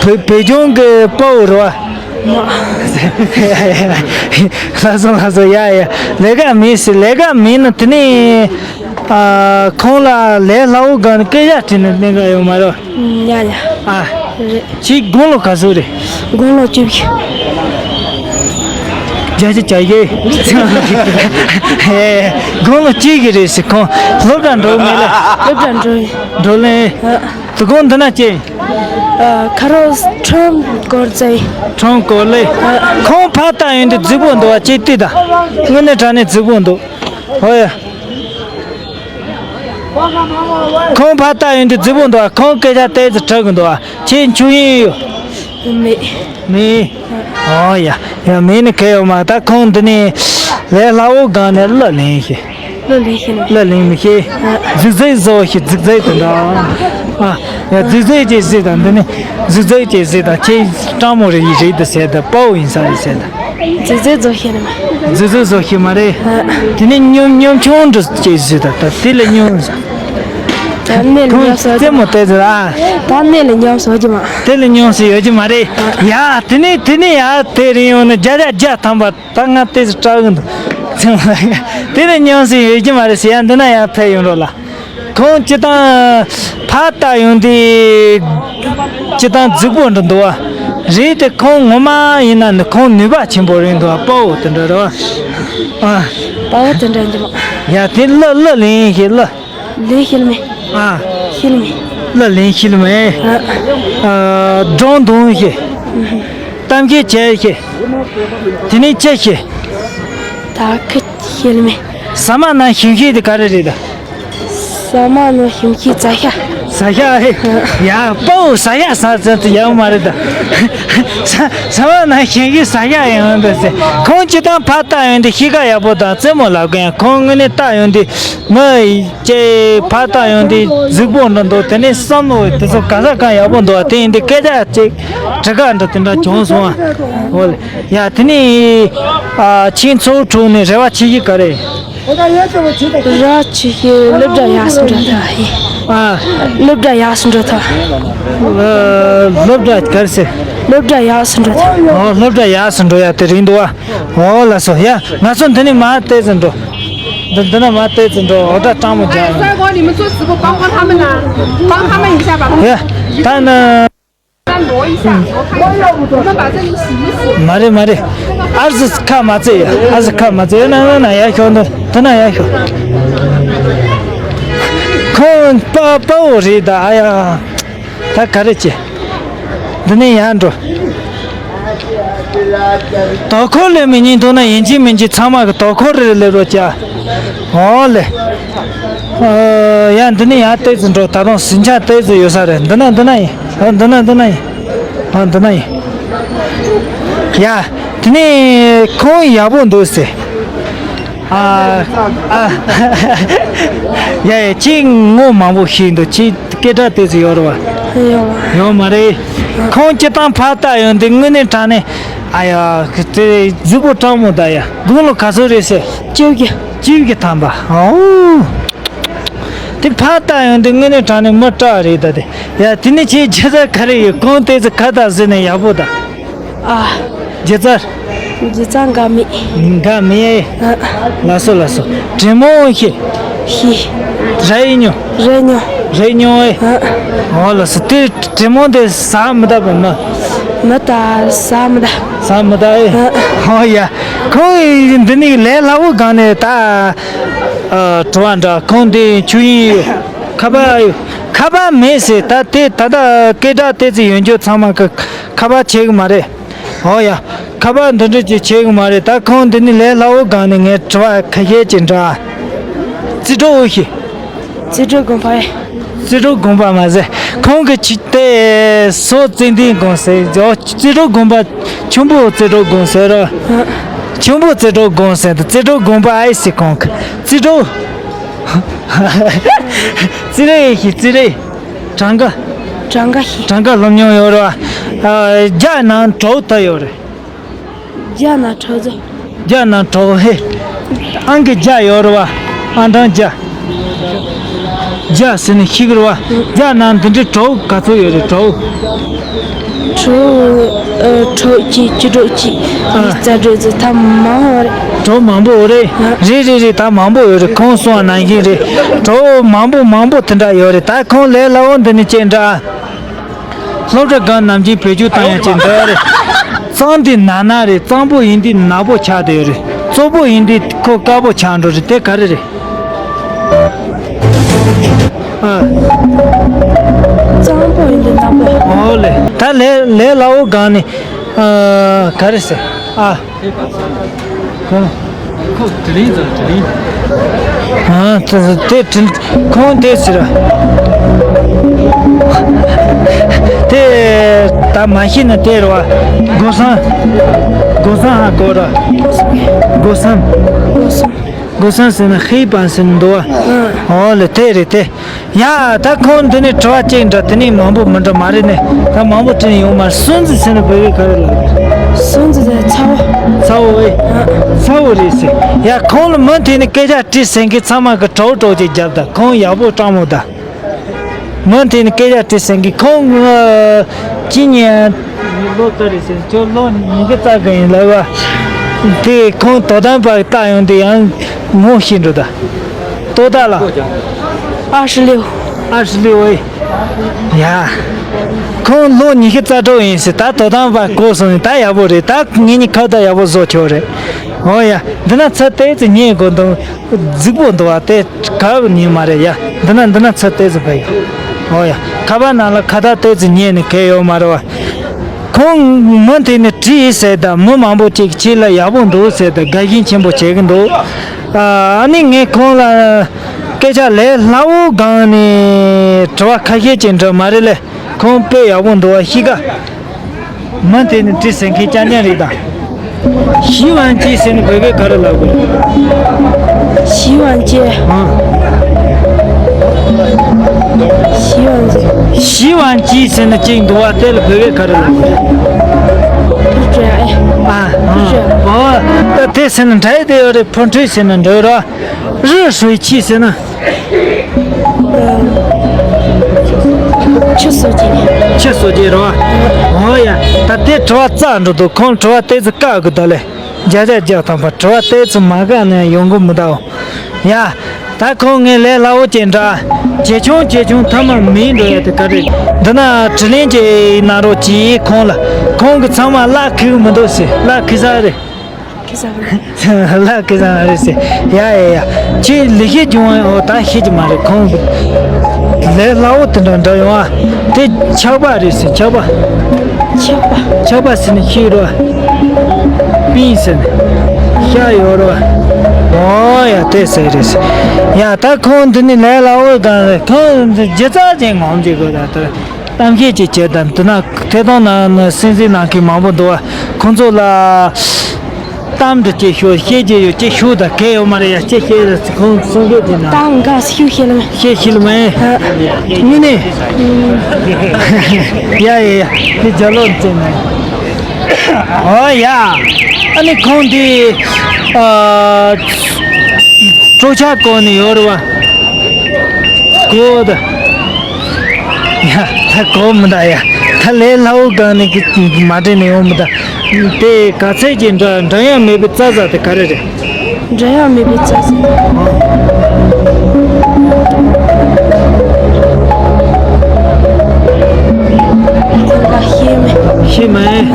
བོད་བོད་ལྗོངས་ཀྱི་དཔའ་བོ་རེད་བ། མ། ལགས་སོ་ལགས་སོ། ཡ་ཡ། ལས་ཀ་མེད་ཟེར། ལས་ཀ་མེད་ན་དེ་ནས་ཨ། ཁོང་ལ་ལས་སླ་བོ་སྒང་ནས་སྐད་ཆ་དྲིས་ན་གནད་འགག་ཡོད་མ་རེད། ཡ་ཡ། ཨ། རེད། ཁྱེད་དགུང་ལོ་ག་ཚོད་རེད། དགུང་ལོ་བཅུ་བཞི། བརྒྱ་ཆ་བརྒྱ་ཡེ། ཧེ། དགུང་ལོ་གཅིག་གི་རེད་ཟེར། ཁོང་སློབ་གྲྭ་འགྲོ་མེད་ལ། སློབ་གྲྭ་འགྲོ་ཡིན། འགྲོ་ལེ། ཨ། དུ་ཁོང་འདི་ན་ཅི། ཨ། ཁ་རོག་ཁྲོམ་སྐོར་ཙེ། ཁྲོམ་སྐོར་ལེ། ཨ། ཁོང་ཕ་ལྟ་ཡོང་དུས་རྫིག་པོ་འདུག་བ། ཅི་ལྟོས་དང་། དངོས་གནས་དྲང་གནས་རྫིག་པོ་འདུག་ཧོ་ཡ། ཁོང་ཕར་ལྟ་ཡོང་དུས་རྫིག་པོ་འདུག་ཁོང་སྐད་ཆ་ཏོག་ཙམ་དྲི་གི་འདུག་ཁྱེད་མཆོད་ཡོན་ཡོད། མེད། མེད། ཨོ་ཡ། ཡ་མེད་ནི་གལ་ཡོད་མ། ད་ཁོང་འདི་ནས་ལས་སླ་བོ་སྒང་ནས་གླུ་ལེན་ཤེས། གླུ་ལེན་ཤེས་ནི། གླུ་ལེན་མི་ཤེས། ཨ། རྫིག་རྫིག་བཟོ་ཤེས། རྫིག་རྫིག་དེ་འདྲ། ཨ། ཡ་རྫིག་རྫིག་ཅིག་གཟིགས་དང་། འདི་ནས་རྫིག་རྫིག་ཅིག་གཟིགས་དང་། ཁྱེད་སྤྲང་མོ་རེད་ཡིན་རེད་འདུག་ཟེར་དང་། དཔའ་བོ་ཡིན་ས་རེད་ཟེར་དང་། རྫིག་རྫིག་བཟོ་ཤེས་ནི་མ། རྫིག་རྫིག་བཟོ་ཤེས་མ་རེད། ཨ། དེ་ནས་གཉོམ་གཉོམ་ཆུང་འདྲ་ཅིག་གཟིགས་དང་། ད་དེ་ལས་གཉོམ་ཟ། ད་གནས་ལ་ཁོང་ཉམས་སུ་རྩེད་མོ་བལྟས་ཚོད་ཨ། ད་གནས་ལ་ཉམས་སུ་ཡོད་ཀྱི་མ། དེ་ལས་ཉམས་སུ་ཡོད་ཀྱི་མ་རེད། ཡ་དེ་ནས་དེ་ནས་ཡ་དེ་རིང་ཡོང་ན་བརྒྱ་ཆ་བརྒྱ་ཐམ་པ་ད་ང་དེ་ཚོ་སྐྲག་གི་འདུག་དེ་ནས་ཉམས་སུ་ཡོད་ཀྱི་མ་རེད་ཟེར། ཡ་འདི་ན་ཡ་ཕེབས་ཡོང་རོགས་ལ། ཁོང་སྤྱི་བཏང་ཕར་ལྟ་ཡོང་དུས་སྤྱི་བཏང་རྫིག་པོ་འདྲ་འདུག་བ། རེད་དེ་ཁོང་ངོ་མ་ཡིན་ན་ནི་ཁོང་ནུས་པ་ཆེན་པོ་རེད་འདུག་བ། དཔའ་བོ་དེ་འདྲ་རེད་བ། ཨ། དཔའ་བོ་དེ་འདྲ་འདུག་ཡ་དེ་གླུ་གླུ་ལེན་ཤེས་གླུ། ལེན་ཤེས་མེད། ཨ། ཤེས་མེད། གླུ་ལེན་ཤེས་མེད། ཨ། ཨ། སྒྲུང་འདོན་ཤེས། གཏམ་བཤད་བྱེད་ཤེས། དེ་ནས་ཅི་ཤེས། ད་ཁི་ཤེས་མེད། ཟ་མ་ན་ཞིམ་ཤེས་དེ་ག་རེ་རེད་ད། ཟ་མ་ན་ཞིམ་ཤེས་ཟ་ཤ། ཟ་ཤ་ཨེ། ཡ་དཔའ་བོ་ཟ་ཤ་ཟ་ཟ་དུ་ཡག་མ་རེད་ད། ཟ་ཟ་མ་ན་ཞིམ་ཤེས་ཟ་ཤ་ཡང་འདུག་ཟེར། ཁོང་སྤྱི་བཏང་ཕར་ལྟ་ཡོང་དུས་གཤིས་ཀ་ཡག་པོ་དང་རྩེད་མོ་ལབ་གི་ཡང་། ཁོང་དངོས་གནས་ལྟ་ཡོང་དུས་མི་ཡི་ཅེ་ཕར་ལྟ་ཡོང་དུས་རྫིག་པོ་འདྲ་འདུག་དེ་ནས་བསམ་བློ་དེ་ཚོ་ག་ས་གང་ཡག་པོ་འདུག་དེ་ཡིན་དུས་སྐད་ཆ་ཅིག་དྲི་ག་འདྲ་དེ་འདྲ་བྱུང་སོང་ཨ། འོ་ལེ། ཡ་དེ་ནས་ཨ་ཁྱེད་ཚོ་དྲུག་ནས་རེ་བ་ཆེ་ཤོས་ག་རེ། རེ་བ་ཆེ་ཤོས་སློབ་གྲྭ་ཡག་སུ་འགྲོ་ཐུབ་ཨ། སློབ་གྲྭ་ཡག་སུ་འགྲོ་ཐུབ། ཨ། སློབ་གྲྭ་ག་རེ་ཟེར། སློབ་གྲྭ་ཡག་སུ་འགྲོ་ཐུབ། ཨོ་སློབ་གྲྭ་ཡག་སུ་འགྲོ་ཡ་དེ་རེད་འདུག་ཨ། འོ་ལགས་སོ། ཡ་ང་ཚོ་འདི་ནས་མར་ཏོག་ཙམ་འགྲོ། འདི་འདི་ན་མར་ཏོག་ཙམ་འགྲོ། འོ་ད་སྤྲང་མོ་རྒྱག་ཡོང་། 三哥，你们做直播帮帮他们啦，帮他们一下吧。 ཡ་ད་ནི། 再挪一下，我看一下，我们把这里洗一洗。 མ་རེད་མ་རེད། ཨ་ཙི་ཁ་མ་ཚེ་ཡ། ཨ་ཙི་ཁ་མ་ཚེ་ཡ། ན་ན་ན་ཡ་ཤོག་འདི་འདི་ན་ཡ་ཤོག་ཁོང་དཔའ་དཔའ་བོ་རེད་ད། ཨ་ཡ། ད་ག་རེ་བྱེད། འདི་ནས་ཡར་འགྲོ། དོ་ཁུར་ལས་མི་ཉན་འདུག་ན་ཡིན་གཅིག་མིན་གཅིག་ཚང་མ་གི་དོ་ཁུར་རེ་ལས་རོགས་བྱ། ཨོ་ལེ། ཨ། ཡ། འདི་ནས་ཡར་ཏོག་ཙམ་འགྲོ། ད་དུང་ཟིང་ཆ་ཏོག་ཙམ་ཡོད་ས་རེད། འདི་ན་འདི་ན་ཡིན། ཨ། འདི་ན་འདི་ན་ཡིན། ཨ། འདི་ན་ཡིན། ཡ། དེ་ནས་ཁོང་ཡག་པོ་འདུག་ཟེར། ཨ། ཨ། ཡ་ཡ། ཁྱེད་ངོ་མང་པོ་ཤེས་འདུག་ཁྱེད་སྐད་གྲགས་ཏོག་ཙམ་ཡོད་རེད་བ། ཡོད་མ། ཡོད་མ་རེད། ཁོང་སྤྱིར་བཏང་ཕར་ལྟ་ཡོང་དུས་དངོས་གནས་དྲང་གནས། ཨ་ཡ། དེ་གཟུགས་པོ་སྤྲང་མོ་ད་ཡ། དགུང་ལོ་ག་ཚོད་རེད་ཟེར། བཅོ་བརྒྱད། བཅོ་བརྒྱད་ཐམ་པ། ཨོ། དེ་ཕར་ལྟ་ཡོང་དུས་དངོས་གནས་དྲང་གནས་མི་སྐྲག་རེད་ད་དེ། ཡ། དེ་ནས་ཁྱེད་སྒྱུ་རྩལ་ག་རེ་ཡོད། གོང་ཏོག་ཙམ་ཁ་བརྡ་བཟོས་ནས་ཡག་པོ་ད། ཨ། སྒྱུ་རྩལ། སྒྱུ་རྩལ་འགའ་མེད། འགའ་མེད། ཨ། ལགས་སོ་ལགས་སོ། དྲེད་མོང་ཤེས། ཤེས། ར་ཡིག་ཉོ། ར་ཉོ། ར་ཉོ་ཨེ། ཨ། ཨོ་ལགས་སོ། དེ་དྲེད་མོང་དེ་ཟ་མི་ད་པ་མ། མི་ད། ཟ་མི་ད། ཟ་མི་ད་ཨེ། ཨ། ཨོ་ཡ། ཁོང་འདི་ནས་ལས་སླ་བོ་སྒང་ནས་ད། ཨ། དྲི་བ་འདྲ། ཁོང་འདི་ཆོས་དབྱིངས་ཡོད། ཁ་པར་ཡོད། ཁ་པར་མེད་ཟེར། ད་དེ་ད་ལྟ་སྐད་གྲགས་ཏོག་ཙམ་ཡོད་རྒྱུ་ཚང་མ་ཁ་ཁ་པར་བྱེད་གི་མ་རེད། ཨོ་ཡ། ཁ་པར་འདི་འདྲ་ཅིག་བྱེད་གི་མ་རེད། ད་ཁོང་འདི་ནས་ལས་སླ་བོ་སྒང་ནས་ངས་དྲི་བ་ཁ་ཤས་ཅིག་འདྲི། རྩིས་སྤྲོད་འོས་ཤིག་རྩིས་སྤྲོད་དགོངས་པ་ཨེ། རྩིས་སྤྲོད་དགོངས་པ་མ་ཟད། ཁོང་གི་ཆི་དེ་སོ་ཙན་དན་དགོངས་ཟེར། རྩིས་སྤྲོད་དགོངས་པ། ཆུན་པོ་རྩིས་སྤྲོད་དགོངས་ཟེར་རོ། ཨ། ཆུན་པོ་རྩིས་སྤྲོད་དགོངས་ཟེར། རྩིས་སྤྲོད་དགོངས་པ་ཨེ་ཟེར་ཁོང་གི། རྩིས་སྤྲོད། རྩིས་རེད་ཤིག་རྩིས་རེད། གྲངས་ཀ་གྲངས་ཀ་ཤིག་གྲངས་ཀ་སློབ་མྱོང་ཡོད་རེད་བ། ཨ། བརྒྱ་ནང་དྲུག་ད་ཡོད་རེད། བརྒྱ་ནང་དྲུག་ཅུ། བརྒྱ་ནང་དྲུག་ཧེ། ཨང་ཀི་བརྒྱ་ཡོད་རེད་བ། ཨང་གྲངས་བརྒྱ། བརྒྱ་ཟེར་ནས་ཤེས་ཀྱི་རེད་བ། བརྒྱ་ནང་འདི་འདྲའི་དྲུག་ག་ཚོད་ཡོད་རེད། དྲུག་དྲུག་ཨ། དྲུག་གཅིག་བཅུ་དྲུག་གཅིག་ཨ། རྩ་དྲུག་ཅུ་ཐམ་མང་བ་རེད། དྲུག་མང་པོ་རེད། ཨ། རེད་རེད་རེད། ད་མང་པོ་ཡོད་རེད། ཁོང་གསུངས་པ་ནང་བཞིན་རེད། དྲུག་མང་པོ་མང་པོ་དེ་འདྲ་ཡོད་རེད། ད་ཁོང་ལས་སླ་བོ་འདི་ནས་ཅིག་འདྲ། སློབ་གྲྭ་སྒང་ནམ་རྒྱུན་བེད་སྤྱོད་བཏང་ཡག་ཅིག་འདུག་རེད། གཙང་དུས་ནག་ནག་རེད། གཙང་པོ་ཡིན་དུས་ནག་པོ་ཆགས་བསྡད་ཡོད་རེད། བཙོག་པོ་ཡིན་དུས་ཁོ་དཀར་པོ་ཆགས་འགྲོ་རེད། དེ་ག་རེ་རེད། ཨ། གཙང་པོ་ཡིན་དུས་ནག་པོ། ཨོ་ལེ། ད་ལས་ལས་སླ་བོ་སྒང་ནས། ཨ། ག་རེ་ཟེར། ཨ། གང་། ཁོ་དྲི་ལན་ཟེར། དྲི་ལན། ཨ། དེ་དེ་དྲི། ཁོང་དེ་ཟེར། དེ་ད་མ་ཤེས་ན་དེ་རེད་བ། སྒོ་སམ། སྒོ་སམ་ཧ་གོ་ར། སྒོ་སམ། སྒོ་སམ་ཟེར་ན་ཧེ་པན་ཟེར་ན་འདུག་བ། ཨོ་ལེ། དེ་རེད་དེ། ཡ། ད་ཁོང་འདི་ནས་དྲི་བ་གཅིག་འདྲ། དེ་ནས་མང་པོ་མི་འདྲ་མ་རེད་ནས། ད་མང་པོ་དྲི་ཡོང་མ། སུན་ཙི་ཟེར་ན་བོད་སྐད་ག་རེ་ལབ། སུན་ཙི་ཟེར་ཚ་བོ། ཚ་བོ་ཨེ། ཨ། ཚ་བོ་རེད་ཟེར། ཡ། ཁོང་ལ་མུ་མཐུད་ནས་སྐད་ཆ་དྲིས་ཟེར་མཁན་ཚང་མ་གི་གྲོགས་གྲོགས་ཅིག་རྒྱབ་དང་། ཁོང་ཡག་པོ་སྤྲང་མོ་དང་། མུ་མཐུད་ནས་སྐད་ཆ་དྲིས་ཟེར་མཁན་ཁོང་ངོ་ཅི་ཉན། ལོ་ལྟར་རེད་ཟེར། ཁྱོད་ལོ་ཉི་ཤུ་རྩ་གི་ཡིན་ལབ་བ། དེ་ཁོང་དོ་དམ་པ་ལྟ་ཡོང་དུས་ཡང་ངོ་ཤེས་འགྲོ་ད། ཏོ་ཏ་ལ། 二十六། 二十六 ཨེ། ཡ། ཁོང་ལོ་ཉི་ཤུ་རྩ་དྲུག་ཡིན་ཟེར། ད་དོ་དམ་པ་གོ་སོང་ནས་ད་ཡག་པོ་རེད། ད་ངེད་གཉིས་ཁ་བརྡ་ཡག་པོ་བཟོ་ཆོག་རེད། ཨོ་ཡ། འདི་ན་ཚུར་ཏོག་ཙམ་ཉན་དགོས་འདུག་རྫིག་པོ་འདུག་བ། དེ་ག་ཉན་མ་རེད་ཡ། འདི་ན་འདི་ན་ཚུར་ཏོག་ཙམ་ཕེབས་ཡོང་། ཨོ་ཡ། ཁ་པར་ནང་ལ་ཁ་བརྡ་ཏོག་ཙམ་ཉན་ནས་གལ་ཡོད་མ་རེད་བ། ཁོང་མུ་མཐུད་ནས་བྲིས་ཟེར་དང་། མི་མང་པོ་ཅིག་ཁྱེད་ལ་ཡག་པོ་འདུག་ཟེར་དང་། དགའ་ཞེན་ཆེན་པོ་བྱེད་ཀྱི་འདུག་ཨ་ནི་ངས་ཁོང་ལ་སྐད་ཆ་ལས་སླ་བོ་སྒང་ནས་དྲི་བ་ཁ་ཤས་ཅིག་འདྲི་མ་རེད་ལས། ཁོང་དཔེ་ཡག་པོ་འདུག་བ། གཤིས་ཀ། མུ་མཐུད་ནས་དྲི་ཟེར་མཁན་རྐྱང་རྐྱང་རེད་ད། 洗碗机 ཟེར་ན་བོད་སྐད་ག་རེ་ལབ་དགོས། 洗碗机། ཨང་། 洗碗机། 洗碗机 ཟེར་ན་གཅིག་འདུག་བ། དེ་ལ་བོད་སྐད་ག་རེ་ལབ་དགོས། ཨ། ཨ། ཨོ། ད་དེ་ཟེར་ན་འདྲ་ཡི་དེ་ཡོད་རེད། 喷水 ཟེར་ན་འདྲ་ཡོད་ར། 热水器 ཟེར་ན། ཆུ་བཟོ་རྒྱུ། ཆུ་བཟོ་རྒྱུ་རེད་བ། ཨོ་ཡ། ད་དེ་དྲི་བ་རྩ་འགྲོ་འདུག་ཁོང་དྲི་བ་ཏོག་ཙམ་བཀག་དགོས་ད་ལེ། བརྒྱ་ཆ་བརྒྱ་ཐམ་པ་དྲི་བ་ཏོག་ཙམ་མ་བཀག་ན་ཡོང་གི་མི་འདུག་ཡ། ད་ཁོང་ངས་ལས་སླ་བོ་ཅིག་འདྲི། ཇེ་ཆུང་ཇེ་ཆུང་མཐའ་མ་མེད་འགྲོ་ཡ་དེ་ག་རེད། འདི་ན་དྲི་ལན་ཅིག་གནང་རོགས་གྱིས་ཁོང་ལ། ཁོང་གི་ཚང་མ་གླགས་འཁེལ་གི་མི་འདུག་ཟེར། གླགས་འཁེལ་ས་རེད། ཁེ་བཟང་རེད། ལ་ཁེ་བཟང་རེད་ཟེར། ཡ་ཡ་ཡ། ཁྱེད་ལས་ཤེས་བྱུང་བ། ཨོ། ད་ཤེས་ཀྱི་མ་རེད། ཁོང་གི་ལས་སླ་བོ་དེ་འདྲ་འདྲ་ཡོང་ཨ། དེ་ཆག་པ་རེད་ཟེར། ཆག་པ། ཆག་པ། ཆག་པ་ཟེར་ནས་ཤེས་རོ། པིན་ཟེར་ནས་ཤ་ཡོད་རོ། ཨོ་ཡ་དེ་ཟེར་རེད། ཡ་ད་ཁོང་འདི་ནི་ལས་སླ་བོ་གང་རེད། ཁོང་འདི་སྒྱུ་རྩལ་ཅན་ངོམ་གྱི་དགོས་ད་ལྟར་གཏམ་བཤད་ཅིག་བྱེད་དམ་དུ་ན་ཐད་གཏོང་ནང་ན་སེམས་སེམས་ནང་གི་མང་པོ་འདུག་བ། ཁོང་ཚོ་ལ་གཏམ་འདྲ་ཅིག་ཤོད་བཤད་ཀྱི་ཡོད་ཅིག་ཤོད་ད་གལ་ཡོད་མ་རེད། ཡ་ཅིག་བཤད་ད་ཁོང་གསུང་གི་དེ་ན་གཏམ་འགའ་ཤོད་ཤེས་ལ་མེད། བཤད་ཤེས་ལ་མེད། ཨ་དངོས་གནས། ཡ་ཡ་ཡ་དེ་རྒྱ་ལོ་ཅན་ན། ཨོ་ཡ། ཨ་ནི་ཁོང་འདི་ཨ་སྤྲོ་འཆམ་གོ་ནི་ཡོད་རེད་བ། གོ་ད། ཡ་ད་གོ་མི་འདའ་ཡ། ད་ལས་སླ་བོ་གང་ནི་གི་མ་དྲན་ནི་ཡོང་མི་འདའ། དེ་ག་ཚད་ཀྱི་འདྲ་འདྲ་ཡང་མེད་པའི་རྩྭ་ཟ་དེ་ག་རེ་རེད། འདྲ་ཡང་མེད་པའི་རྩྭ་ཟ། ཤེས་མེད། ཤེས་མེད།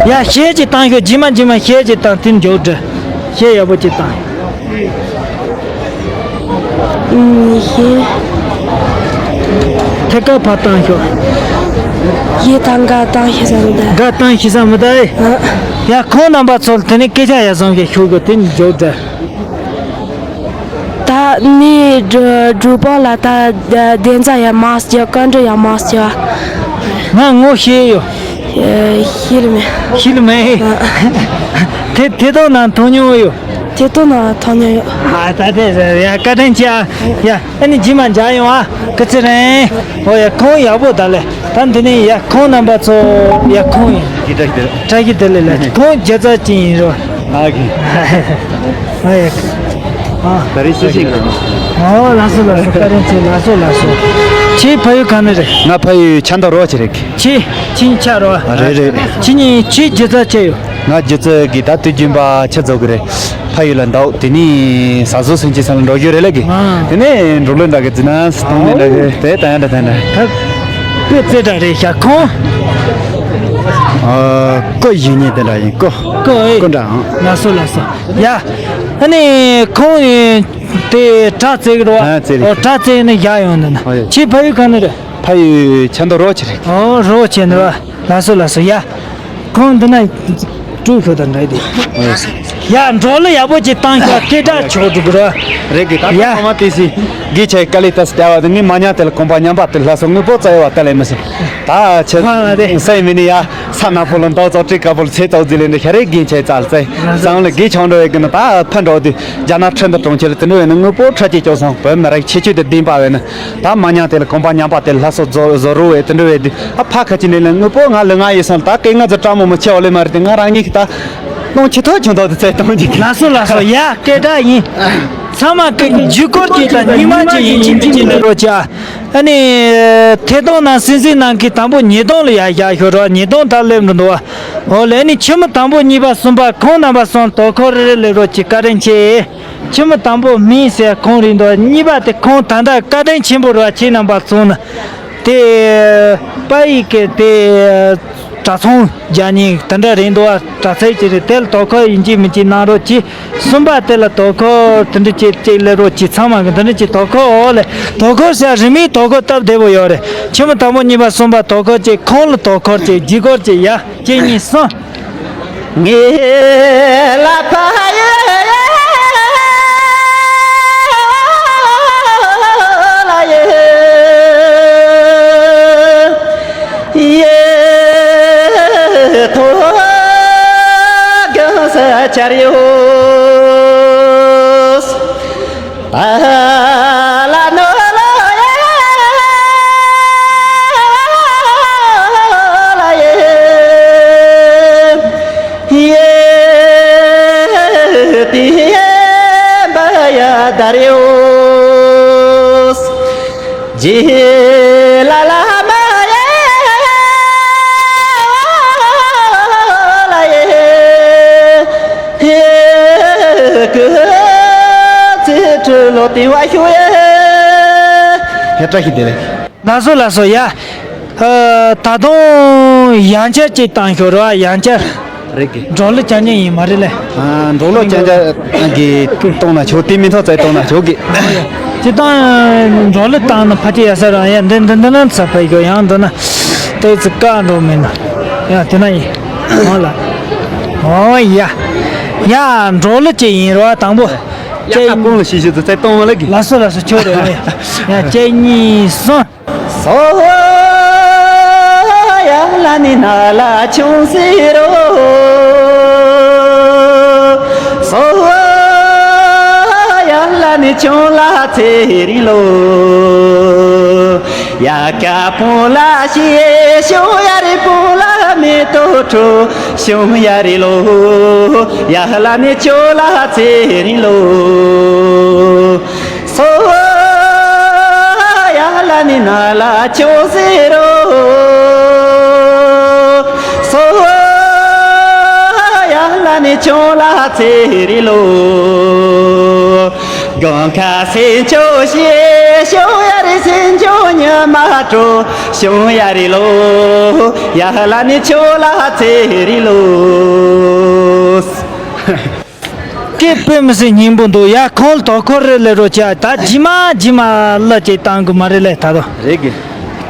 ཡ་ཤེས་ཀྱི་བཏང་ཤོག་ཇི་མ་ཇི་མ་ཤེས་ཀྱི་བཏང་དེ་མགྱོགས་འདྲ། ཤེས་ཡག་པོ་ཅིག་བཏང་། ཨུམ་ཤེས། ཐད་ཀར་ཕར་བཏང་ཤོག་ཡེ་དང་ག་བཏང་ཤེས་ས་མི་འདུག་ག་བཏང་ཤེས་ས་མི་འདུག་ཨེ། ཨ། ཡ་ཁོང་རྣམ་པ་ཚོ་དེ་ནས་སྐད་ཆ་ཡ་བཟང་གི་ཤོད་དགོས་དེ་མགྱོགས་འདྲ། ད་ནི་སྒྲུབ་པ་ལ་ད་བདེན་རྫུན་ཡང་མ་བྱས་བཀའ་འདྲི་ཡང་མ་བྱས། ང་ངོ་ཤེས་ཡོད། ཤེས་ལ་མེད། ཤེས་ལ་མེད། དེ་དེ་དང་ན་མཐོང་མྱོང་ཡོད། དེ་དང་ན་མཐོང་མྱོང་ཡོད། ཨ་ད་དེ་ཡ་བཀའ་དྲིན་ཆེ་ཨ། ཡ་ཨ་ནི་ཇི་མ་འཇག་ཡོང་ཨ། སྐུ་ཚེ་རིང་། ཨོ་ཡ་ཁོང་ཡག་པོ་ད་ལེ། ད་འདི་ནས་ཡ་ཁོང་རྣམ་པ་ཚོ་ཡ་ཁོང་ཡིན། ཀྱི་བཀྲ་ཤིས་བདེ་ལེགས། བཀྲ་ཤིས་བདེ་ལེགས་ལགས། ཁོང་རྒྱལ་ཚ་ཅན་ཡིན་རོ། ཨ་གི། ཨ་ཡ། ཨ། ད་རེས་སུ་ཞིག་གི། ཨོ་ལགས་སོ་ལགས་སོ། བཀའ་དྲིན་ཆེ། ལགས་སོ་ལགས་སོ། ཁྱེད་ཕ་ཡུལ་ག་ནས་རེད། ང་ཕ་ཡུལ་ཆབ་མདོ་རོ་ཆེ་རེད། ཁྱེད་ཁྱེད་ཆ་རོ། ཨ་རེད་རེད། ཁྱེད་གཉིས་ཁྱེད་རྒྱལ་ཚ་ཆེ་ཡོད། ང་རྒྱལ་ཚ་གི་ད་དུས་རྒྱུན་པ་ཆ་ཚོགས་གི་རེད། ཕ་ཡུལ་ལ་འདུག་དེ་ནས་ཟ་ཟོ་སུན་ཅི་ས་ལ་འགྲོ་རྒྱུ་རེད་ལ་གི། ཨ། དེ་ནས་འགྲོ་ལོས་འདྲ་གི་ཙི་ན་སྟོང་ནས་འདྲ་གི་དེ་ད་ཡ་འདྲ་ད་འདྲ། ད་ཀོ་ཙེ་འདྲ་རེད་ཤག་ཁོང་། ཨ་ཀོ་ཡིན་ཉེ་དེ་འདྲ་ཡིན་ཀོ། ཀོ་ཨེ། ཀོ་འདྲ་ཨང་། ལགས་སོ་ལགས་སོ། ཡ། ཨ་ནི་ཁོང་ཡིན་དེ་དྲ་ཙེ་གི་རོ། ཨ་ཙེ་རེད། ཨོ་དྲ་ཙེ་ནས་བཞག་ཡོང་ནི་ན། ཨོ་ཡ། ཁྱེད་ཕ་ཡུལ་ག་ནས་རེད། ཕ་ཡུལ་ཆབ་མདོ་རོ་ཆེ་རེད། ཨོ་རོ་ཆེ་ནི་རོ། ལགས་སོ་ལགས་སོ། ཡ། ཁོང་འདི་ན་སྤྲུལ་ཤོག་དང་འདྲ་དེ། ཡ་འགྲོ་ལ་ཡག་པོ་ཅིག་བཏང་ཤོག་སྐད་གྲགས་ཆོག་འགྲོ་གི་རོ། རེད་གི་ད་ཡ། ཁོ་མ་དེ་སི་གི་ཆེ་ཀ་ལི་ཏ་སི་ཏེ་བ་དེ་ནི་མ་ཉག་དེ་ལ་གོམ་པ་ཉམས་པ་དེ་ལྷ་སོ་དངོས་པོ་རྩ་ཡོད་བ་ལྟ་ལེ་མི་སྲིད། ད་ཆེ་ཧ་ལ་དེ་སེ་མི་ནི་ཡ་ས་ན་ཕོ་ལ་མདོག་ཙོག་ཏྲི་ཀ་ཕོ་ལ་ཚེ་ཙོག་ཟི་ལེ་འདི་ཤ་རེ་གིན་ཆེ་ཙལ་ཙེ་སང་ལ་གི་ཆང་འགྲོ་བའི་གི་ན་ད་ཕན་འགྲོ་དུས་རྒྱ་ནག་ཁྲིན་ཏུ་གྲོང་ཁྱེར་ལ་དེ་འགྲོ་བའི་ན་དངོས་པོ་ཁྲ་ཅིག་སྐྱོ་སོང་བོད་མི་རིགས་ཁྱེད་ཆོས་དེ་བདེན་པ་བས་ན། ད་མ་ཉག་དེ་ལ་གོམ་པ་ཉམས་པ་དེ་ལ་ལྷ་སོ་བཟོ་བཟོ་རུ་བས་དེ་འདྲ་བས་དུས་ཨ་ཕ་ཁ་ཅིག་ནས་ལ་དངོས་པོ་ང་ལ་ང་ཡོད་སོང་ད་སྐད་ང་ཚོ་སྤྲང་མོ་མོ་ཆེ་བ་ལས་མ་རེད་དེ་ང་རང་ཉིད་ཀྱི་ད་སྟོང་ཆེ་ཐོག་ཆུང་ཐོག་དེ་ཚད་གཏོང་གི། ལགས་སོ་ལགས་སོ། ཡ་སྐད་གྲགས་ཡིན། ཚང་མ་སྐད་ཀྱི་འཇུག་སྐོར་གྱི་དང་སྙིགས་མ་ཅིག་ཡིན་གཅིག་མིན་གཅིག་ལས་རོགས་བྱ། ཨ་ནི་ཐད་གཏོང་ནང་སིན་སིན་ནང་གི་དང་པོ་ཉིས་སྟོང་ལ་ཡ་བཞག་ཤོག་རོགས། ཉིས་སྟོང་ད་སླེབས་འགྲོ་འདུག་བ། འོ་ལས་ནི་ཆུ་མོ་དང་པོ་གཉིས་པ་གསུམ་པ་ཁོང་རྣམ་པ་གསུམ་དོ་ཁོ་རེ་རེ་ལས་རོགས་ཀྱི་བཀའ་དྲིན་ཆེ། ཆུ་མོ་དང་པོ་མིང་ཟེར་ཁོང་རེད་འདུག་གཉིས་པ་དེ་ཁོང་ད་ལྟ་བཀའ་དྲིན་ཆེན་པོ་རེད་བ། ཁྱེད་རྣམ་པ་ཚོ་ནི་དེ་པ་ཡི་གེ་དེ་གྲྭ་ཚང་རྒྱ་ཉིན་དེ་འདྲ་རེད་འདུག་བ། གྲྭ་ཚང་ཅིག་རེད། དེ་ལ་དོ་ཁུར་ཡིན་གཅིག་མིན་གཅིག་གནང་རོགས་གྱིས། གསུམ་པ་དེ་ལ་དོ་ཁུར་དེ་འདྲ་ཅིག་ཅིག་སླེབས་རོགས་གྱིས། ཚང་མ་གི་དེ་འདྲ་ཅིག་དོ་ཁུར་འོག་ལ་དོ་ཁུར་ཟེར་རིན་མེད་དོ་ཁུར་སྟབས་བདེ་པོ་ཡོད་རེད། ཆུ་མོ་དང་པོ་གཉིས་པ་གསུམ་པ་དོ་ཁུར་ཅིག་ཁོང་ལ་དོ་ཁུར་ཅིག་བརྒྱུད་སྐུར་ཅིག་ཡ། གཅིག་གཉིས་གསུམ། ངེ་ལ་ཕ་ཡེ་ལ་ཡེ་ཡེ་ཐོ་གང་ས་ཆར་ཡོད། ཨ་ལ་ནོ་ལོ་ཡ་ལ་ཡེ་ཡེ་ཏི་ཡེ་བ་ཡ་དར་ཡོད། ཇི་ལ་ལ་མ་ཡ་ལ་ཡེ། ཧེ་ཀུ་ཙི་ཀྲུ་ལོ་ཏི་བ་ཤུ་ཡེ། ཧེ་བཀྲ་ཤིས་བདེ་ལེགས། ལགས་སོ་ལགས་སོ་ཡ། ཨ་ད་དུང་ཡང་བསྐྱར་ཅིག་བཏང་ཤོག་རོགས། ཡང་བསྐྱར། རེད་གི། འགྲོ་ལུགས་རྐྱང་རྐྱང་ཡིན་མ་རེད་ལེ། ཨ་འགྲོ་ལུགས་རྐྱང་རྐྱང་གི་གཏོང་ན་ཆོག་དེ་མིན་ཐོག་ཚད་གཏོང་ན་ཆོག་གི། ཅི་ལྟར་འགྲོ་ལུགས་བཏང་ན་ཕལ་ཆེར་ཡ་ས་རང་ཡ་འདི་འདི་འདི་ན་ཚ་ཕ་གི་ཡང་འདི་ན་ཏོག་ཙམ་བཀག་འགྲོ་མིན་ན་ཡ་དེ་ན་ཡིན། ཧོ་ལ། ཧོ་ཡ། ཡ་འགྲོ་ལུགས་ཅིག་ཡིན་རོགས། དང་པོ། ཡ་ཀ་སྤུངས་ལ་ཤི་ཤི་ཚོ་ཚེ་གཏོང་བ་ལ་གི། ལགས་སོ་ལགས་སོ། ཁྱོད་རེད་བ། ཡ་ཡ་གཅིག་གཉིས་གསུམ། སོ་ཡ་ལ་ནི་ན་ལ་ཆུང་སེ་རོ། སོ་ཡ་ལ་ནི་ཆུང་ལ་ཚེ་རིང་ལོ། ཡ་ཀ་སྤུངས་ལ་ཤི་ཤོང་ཡ་རི་སྤུངས་ལ་མེ་ཏོག་ཁྲོ་ཤོང་ཡ་རི་ལོ། ཡ་ལ་ནི་ཆུང་ལ་ཚེ་རིང་ལོ། སོ་ཡ་ལ་ནི་ན་ལ་ཆུང་སེ་རོ། སོ་ཡ་ལ་ནི་ཆུང་ལ་ཚེ་རིང་ལོ། དགུན་ཁ་སེ་མཆོག་ཤེས་ཤོང་ཡ་རི་སེ་མཆོག་ཉི་མ་དྲོ་ཤོང་ཡ་རི་ལོ། ཡ་ལ་ནི་ཆུང་ལ་ཚེ་རིང་ལོ། སྐད་དཔེ་མི་སྲིད་སྙན་པོ་འདུག། ཡ་ཁོང་དོ་ཁོ་རེ་ལས་རོགས་བྱ། ད་ཇི་མ་ཇི་མ་ལ་ཅིག་བཏང་གི་མ་རེད་ལས་ད་དོ། རེད་གི།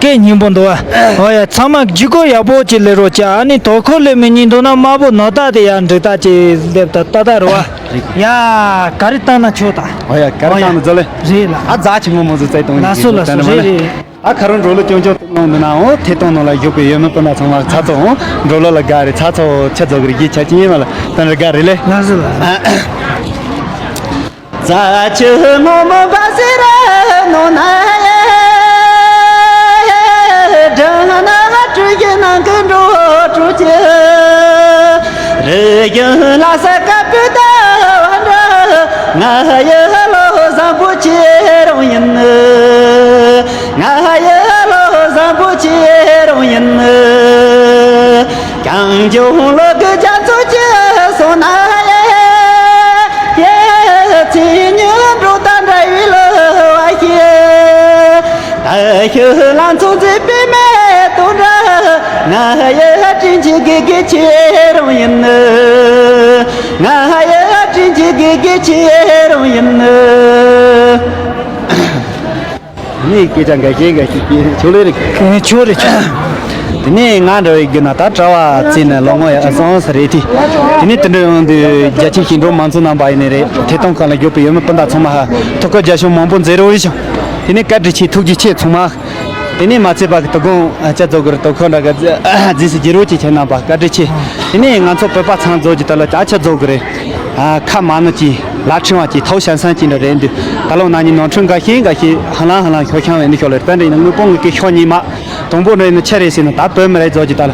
སྐད་སྙན་པོ་འདུག་ཨ། ཨོ་ཡ་ཚང་མ་བརྒྱུད་སྐུར་ཡག་པོ་ཅིག་ལས་རོགས་བྱ། ཨ་ནི་དོ་ཁོ་ལས་མི་སྙན་འདུག་ན་དམར་པོ་ནོར་རྟགས་དེ་ཡ་འགྲིག་རྟགས་ཅིག་སླེབས་ད་ལྟ་ད་རེད་བ། རེད་གི། ཡ་ག་རེ་བཏང་ན་ཆོག་ད། ཨོ་ཡ་ག་རེ་བཏང་ན་འཛོ་ལེ། རེད་ལ། ཨ་རྫ་ཆེན་མོ་མོ་ཟིག་བཙལ་གཏོང་ལ་སོ་ལ་སོ། རེད་རེད། ཨ་ཁ་རུ་འགྲོ་ལོ་ཅུང་ཅུང་ལོང་འདི་ན་འོང་། ཐད་གཏོང་ནང་ལ་བཞུགས་པའི་ཡོད་མེད་སྤུན་ཟླ་ཚང་མ་ཚ་ཚོ་འོང་། འགྲོ་ལོ་ལ་དགའ་རེད། ཚ་ཚོ་ཆ་རྫོགས་ཀྱི་རིགས་ཆ་ཅི་ཡིན་མ་ལ་དོན་རེ་དགའ་རེད་ལེ། ལགས་སོ་ལགས་སོ། རྫ་ཆུ་སྔོན་མོ་འབབ་སེ་ར་ནོ་ན་ཡེ། སྦྲང་ནག་སྤྲུལ་གྱི་ནང་གི་འགྲོ་སྤྲུལ་གྱི། རི་རྒྱུད་ལ་ས་དཀར་པོའི་ཟླ་བ་འདྲ། ང་ཡི་བློ་བཟང་པོ་ཁྱེད་རང་ཡིན། ང་ཡི་བློ་བཟང་པོ་ཁྱེད་རང་ཡིན། གངས་ལྗོངས་ལོ་དགུ་རྒྱ་མཚོ་སྐྱིད་སོང་ན་ཡེ། ཡེ་ཚེ་ཉིན་འགྲོ་ལྟར་འདྲ་བའི་ལོ་བ་ཞིག། ད་ཤོད་ལ་མཚོ་མཛེས་པའི་མེ་ཏོག་འདྲ། ང་ཡི་དྲིན་ཆེན་དགེ་རྒན་ཁྱེད་རང་ཡིན། ང་ཡི་དྲིན་ཆེན་དགེ་རྒན་ཁྱེད་རང་ཡིན། ནི་སྐད་ཆ་འགའ་ཤས་འགའ་ཤས་ཀྱིས་ཆོག་ལེ་རེད། ཆོག་རེད་ཆོག། དེ་ནས་ང་འདྲ་བའི་དགོས་ན་ད་གྲྭ་བ་བརྩིས་ནས་ལོ་ངོ་ཡ་སོང་ས་རེད་དེ། དེ་ནས་དེ་འདྲ་ཡོང་དུས་རྒྱ་ཆེ་ཞིང་འགྲོ་མང་ཚོགས་རྣམ་པ་ཡིན་ནི་རེད། ཐད་གཏོང་ཁང་ལ་བཞུགས་པའི་ཡོད་མེད་སྤུན་ཟླ་ཚང་མ་ཧ་ཐོ་ཁ་རྒྱ་ཤོག་མང་པོ་མཛད་རོགས་ཞུ། དེ་ནས་བཀའ་དྲིན་ཆེ། ཐུགས་རྗེ་ཆེ་ཚང་མ། དེ་ནས་མ་ཚད་པ་གི་དོ་དགོང་ཨ་ཅག་ཚོ་གི་རུ་དོ་ཁོ་འདྲ་གི་རྫིས་སུ་རྒྱུ་རོ་ཅིག་བྱས་གནང་པ་བཀའ་དྲིན་ཆེ། དེ་ནས་ང་ཚོ་བོད་པ་ཚང་ཚོ་གི་ད་ལོ་ཨ་ཅག་ཚོ་གི་རེད། ཨ་ཁ་མ་ནུ་ཅིག་ལ་ཁྲིམས་བ་ཅིག་ཐའོ་ཤན་སན་ཅིག་འདྲ་རེད་འདུག། ད་ལོ་ན་ནི་ནོར་འཁྲུལ་འགའ་ཤས་འགའ་ཤས་ཧ་ལང་ཧ་ལང་ཤོར་ཤང་བས་འདི་ཤོར་ལེར་ད་འདྲ་ཡིན་ན་དངོས་པོ་ངུ་གི་ཤོར་ཉིན་མ། དང་པོ་འདྲ་ཡིན་ན་ཆ་རེད་ཟེར་ན་ད་བོད་མི་རིགས་ཚོ་གི་ད་ལ་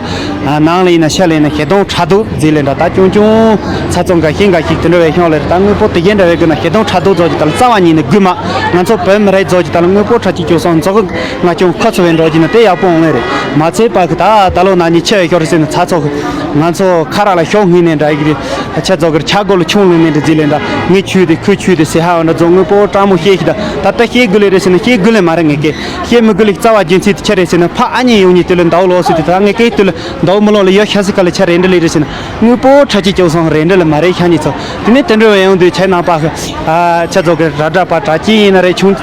ནང་ལ་ཡིན་ན་ཤ་ལ་ཡིན་ན་ཤེ་སྡོང་ཁྲག་དུག་རྫིས་ལེ་འདྲ་ད་ཅུང་ཅུང་ཚ་ཚོང་འགའ་ཤས་འགའ་ཤས་དེ་འདྲ་བས་ཤོར་ལེར་ད་དངོས་པོ་དེ་གས་འདྲ་བས་གི་ན་ཤེ་སྡོང་ཁྲག་དུག་ཚོ་གི་ད་ལ་རྩ་བ་ཉིད་ནས་དགོས་མ། ང་ཚོ་བོད་མི་རིགས་ཚོ་གི་ད་ལ་དངོས་པོ་ཁྲག་གཅིག་སྐྱོ་སོང་ཚོ་གི། ང་ཅུང་ཁོ་ཚོ་བས་འགྲོ་གི་ན་དེ་ཡག་པོ་འོང་ངེས་རེད། མ་ཚད་པ་གི་ད་ད་ལོ་ན་ནི་ཆེ་བའི་ཤོར་ཟེར་ན་ཚ་ཚོ་གི། ང་ཚོ་ཁ་ར་ལ་ཤོག་ངེས་ནས་འདྲ་ཡི་གི་རེད། ཆ་ཚོ་གི་ཆ་གོ་ལ་ཆུང་ལུས་ནས་འདྲ་རྫིས་ལེ་འདྲ་ངས་ཆུ་དེ་ཁོས་ཆུ་དེ་ཟེར་ཧ་བ་འདྲ་ཚོ་དངོས་པོ་སྤྲང་མོ་ཤེས་ཤི་ད་ད་ལྟ་ཤེས་དགོས་ལེ་རེད་ཟེར་ན་ཤེས་དགོས་ལེ་མ་རེད། ངས་ཀྱེ་ཤེས་མི་དགོས་ལེ་རྩ་བ་རྒྱུ་མཚན་དེ་ཆ་རེད་ཟེར་ན་ཕ་ཨ་མྱེས་ཡོང་ཉིན་དེ་ལ་འདའོ་ལོ་ཟེར་དེ་ད་ངས་ཀྱེ་དེ་ལ་འདའོ་མི་ལོ་ལ་ཡོད་ཤ་སི་ཀ་ལ་ཆ་རེད་འདྲ་ལེ་རེད་ཟེར་ན། དངོས་པོ་ཁྲ་ཅིག་སྐྱོ་སོང་རེ་འདྲ་ལ་མ་རེད་ཤ་ཉིས་ཚོ། དེ་ནས་དེ་འདྲ་བའི་ཡང་དུས་ཆ་ནང་པ་ཆ་ཚོ་གི་ར་འདྲ་པ་གྲ་ཅི་ཡིན་ན་རེད་ཆུང་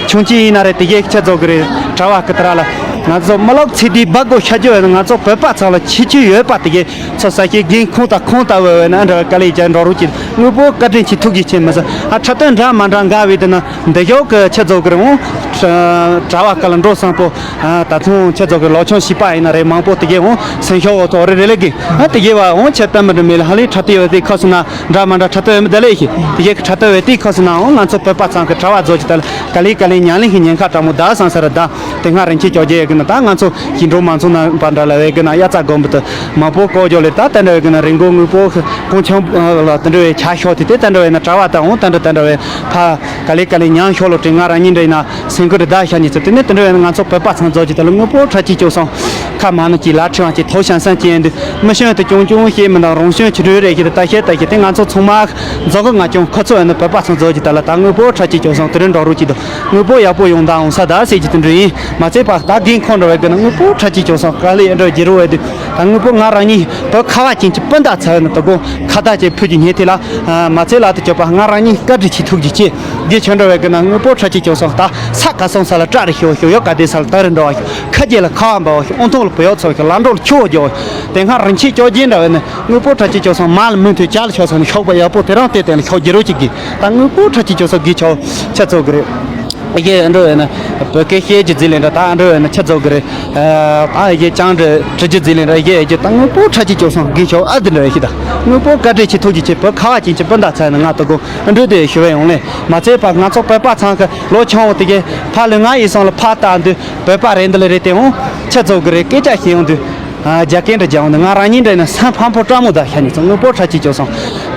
ཆུང་ཅི་ཡིན་ན་རེད་དེ་གས་ཆ་ཚོ་གི་རེད་གྲྭ་བ་གི་དེ་ར་ལ་ང་ཚོ་མི་ལོག་ཚེ་འདིའི་སྦག་སྒོ་ཤ་རྒྱུ་ཡོད་ན་ང་ཚོ་བོད་པ་ཚང་ལ་ཁྱད་ཆོས་ཡོད་པ་དེ་གས་ཚོ་ས་ཤེས་རྒན་ཁོང་དང་ཁོང་ལྟ་བུ་ཡོད་ན་འདྲ་བའི་དཀའ་ལས་ཀྱང་འགྲོ་རོགས་ཀྱི་དངོས་པོ་བཀའ་དྲིན་ཆེ་ཐུགས་རྗེ་ཆེ་མི་ཟེར་ཨ་འཁྲབ་སྟོན་འདྲ་མ་འདྲ་འགའ་བའི་དེ་ན། འདི་ཞོག་གི་ཆ་ཚོ་གི་རུང་། གྲྭ་བ་ཀ་ལ་འགྲོ་བསམ་པོ། ད་ཐུང་ཆ་ཚོ་གི་ལོ་ཆུང་བྱིས་པ་ཡིན་ན་རེད་མང་པོ་དེ་གས་འོང་སེམས་ཤོག་འོ་ཐོག་རེ་རེ་ལེ་གི། དེ་གས་བ་འོང་ཆ་ལྟ་མི་འདྲ་མེད་ལ་ཧ་ལས་ཁྲ་ཏི་ཡོད་དེ་ཁ་སུ་ན་འདྲ་མ་འདྲ་ཁྲ་ཏི་ཡོད་མི་འདི་ལེ་ཤི། དེ་གས་ཁྲ་ཏི་ཡོད་དེ་ཁ་སུ་ན་འོང་ང་ཚོ་བོད་པ་ཚང་གི་གྲྭ་བ་ཚོ་གི་ད་ལ་ག་ལེ་ག་ལེ་ཉང་ལེ་ཤི་ཉེན་ཁ་དྲ་མོ་ད་སང་ས་ར་ད། དེ་སྔ་རིན་ཆེན་ཅོ་རྒྱལ་ཡོད་གི་ན་ད་ང་ཚོ་ཞིང་འབྲོག་མང་ཚོགས་ནང་པ་འདྲ་ལ་བས་གི་ན་དབྱར་རྩྭ་དགོན་པ་དུ་མང་པོ་བཀོད་རྒྱུ་ལེ་ད་དེ་འདྲ་བས་གི་ན་རིན་གོང་དངོས་པོ་གོང་ཆང་ལ་དེ་འདྲ་བས་ཆ་ཤོག་དེ་དེ་དེ་འདྲ་བས་ན་གྲྭ་བ་དང་འོང་དེ་འདྲ་དེ་འདྲ་བས་ཕ། ག་ལེ་ག་ལེ་ཉང་ཤོ་ལོ་ཏྲེ་ང་རང་ཉིད་འདྲ་ཡིན་ན་སེང་གུ་འདྲ་བདའ་ཤ་ཉི་ཚེ་དེ་ནས་དེ་འདྲ་ཡིན་ན་ང་ཚོ་བོད་པ་ཚང་རྫོགས་ཀྱི་ད་ལ་དངོས་པོ་ཁྲ་ཅིག་སྐྱོ་སོང་། ཁ་མ་ནུ་ཅིག་ལ་ཁྲི་བ་ཅིག་ཐོ་ཤན་སན་ཅི་ཡིན་དུ་མི་ཤོན་དུ་ཅུང་ཅུང་ཤེས་མི་འདང་རོང་ཤོན་ཆུ་འདྲ་རེ་ཤི་དུ་ད་ཤེས་ད་ཤེས་དེ་ང་ཚོ་ཚང་མ་རྫོགས་གི་ང་ཅུང་ཁོ་ཚོ་ཡིན་ན་བོད་པ་ཚང་རྫོགས་ཀྱི་ད་ལ་ད་དངོས་པོ་ཁྲ་ཅིག་སྐྱོ་སོང་དེ་རིང་འགྲོ་རུ་ཅིག་དུ་དངོས་པོ་ཡག་པོ་ཡོང་ད་འོང་ས་ད་ཟེར་གྱི་དེ་འདྲ་ཡིན་མ་ཚད་པ་ད་རྒན་ཁོང་འདྲ་བའི་དགོས་ན་དངོས་པོ་ཁྲ་ཅིག་སྐྱོ་སོང་ག་ལེ་ཡིན་འདྲ་བའི་རྒྱུ་རུ་བས་དུ་ད་དངོས་པོ་ང་རང་ཉིད་བོད་ཁ་བ་ཅན་གྱི་སྤུན་ཟླ་ཚ་བའི་ན་དུ་དགོང་ཁ་ད་ཅེ་ཕུད་ཀྱི་ཉེ་དེ་ལ། མ་ཚད་ལ་དུ་སྐྱོབ་པ་ང་རང་ཉིད་བཀའ་དྲིན་ཆེ་ཐུགས་རྗེ་ཆེ། རྗེ་ཆོས་འགྲོ་བའི་གི་ན་དངོས་པོ་ཁྲ་ཅིག་སྐྱོབ་སོང་ད་ས་ག་སོང་ས་ལ་བཀྲ་རེ་ཤོ་ཤོ་ཡོ་ག་དེ་ས་ལ་ད་རེ་འགྲོ་བ་ཤོ་ ཁ་རྗེ་ལ་ཁ་བ་འབབ་བ་ཞིག། དབུ་ཐོག་ལ་བུ་ཡག་ཚོ་ཞིག། ལ་འགྲོ་ལ་ཁྱོ་རྒྱོ་ཞིག། དེ་སྔ་རིན་ཆེན་སྐྱོ་རྗེ་འདྲ་བས་ནི་དངོས་པོ་ཁྲ་ཆེ་ཅོ་སང་མ་ལ་མུ་མཐུད་ཅ་ལ་ཆོ་སང་ནི་ཤོག་པ་ཡག་པོ་དེ་རང་དེ་དེ་ལ་ཤོག་རྒྱུ་རོ་ཅིག་གི། ད་དངོས་པོ་ཁྲ་ཆེ་ཅོ་སང་གི་ཆོ་ཆ་ཚོ་གི་རེད། ཨེ་ཡེ་འགྲོ་ཡོད་ན་བོད་སྐད་བཤད་རྒྱུ་ཟིག་ལེན་འདྲ། ད་འགྲོ་ཡོད་ན་ཆ་ཚོ་གི་རེད། ཨ་ཡེ་ཅང་འདྲ་དྲི་རྒྱུ་ཟིག་ལེན་འདྲ། ཡེ་ཡེ་ད་དངོས་པོ་ཁྲ་ཆེ་ཅོ་སང་གི་ཆོ་ཨ་དི་འདྲ་ཡེ་ཤི། ད་དངོས་པོ་བཀའ་དྲིན་ཆེ། ཐུགས་རྗེ་ཆེ། བོད་ཁ་བ་ཅན་གྱི་སྤུན་ཟླ་ཚོ་ནི་ང་དུ་གོ་འགྲོ་དེ་ཞུ་བ་ཡོང་ལེ། མ་ཚད་པ་ང་ཚོ་བོད་པ་ཚང་གི་ལོ་ཆུང་བོ་དེ་གས་ཕ་ལུས་ངག་ཡིད་གསུམ་ལ་ཕར་བཏགས་དུས་བོད་པ་རེད་འདི་ལ་རེད། དེ་འོང་ཆ་ཚོ་གི་རེད། སྐད་ཆ་བཤད་ཡོང་དུས། ཨ་རྒྱ་སྐད་འདྲ་རྒྱག་འོང་དུས་ང་རང་ཉིད་འདྲ་ཡིན་ན་སེམས་ཕམ་པོ་སྤྲང་མོ་ད་ཤ་ཉེ་ཚོ་དངོས་པོ་ཁྲ་ཆེ་ཅོ་སང་།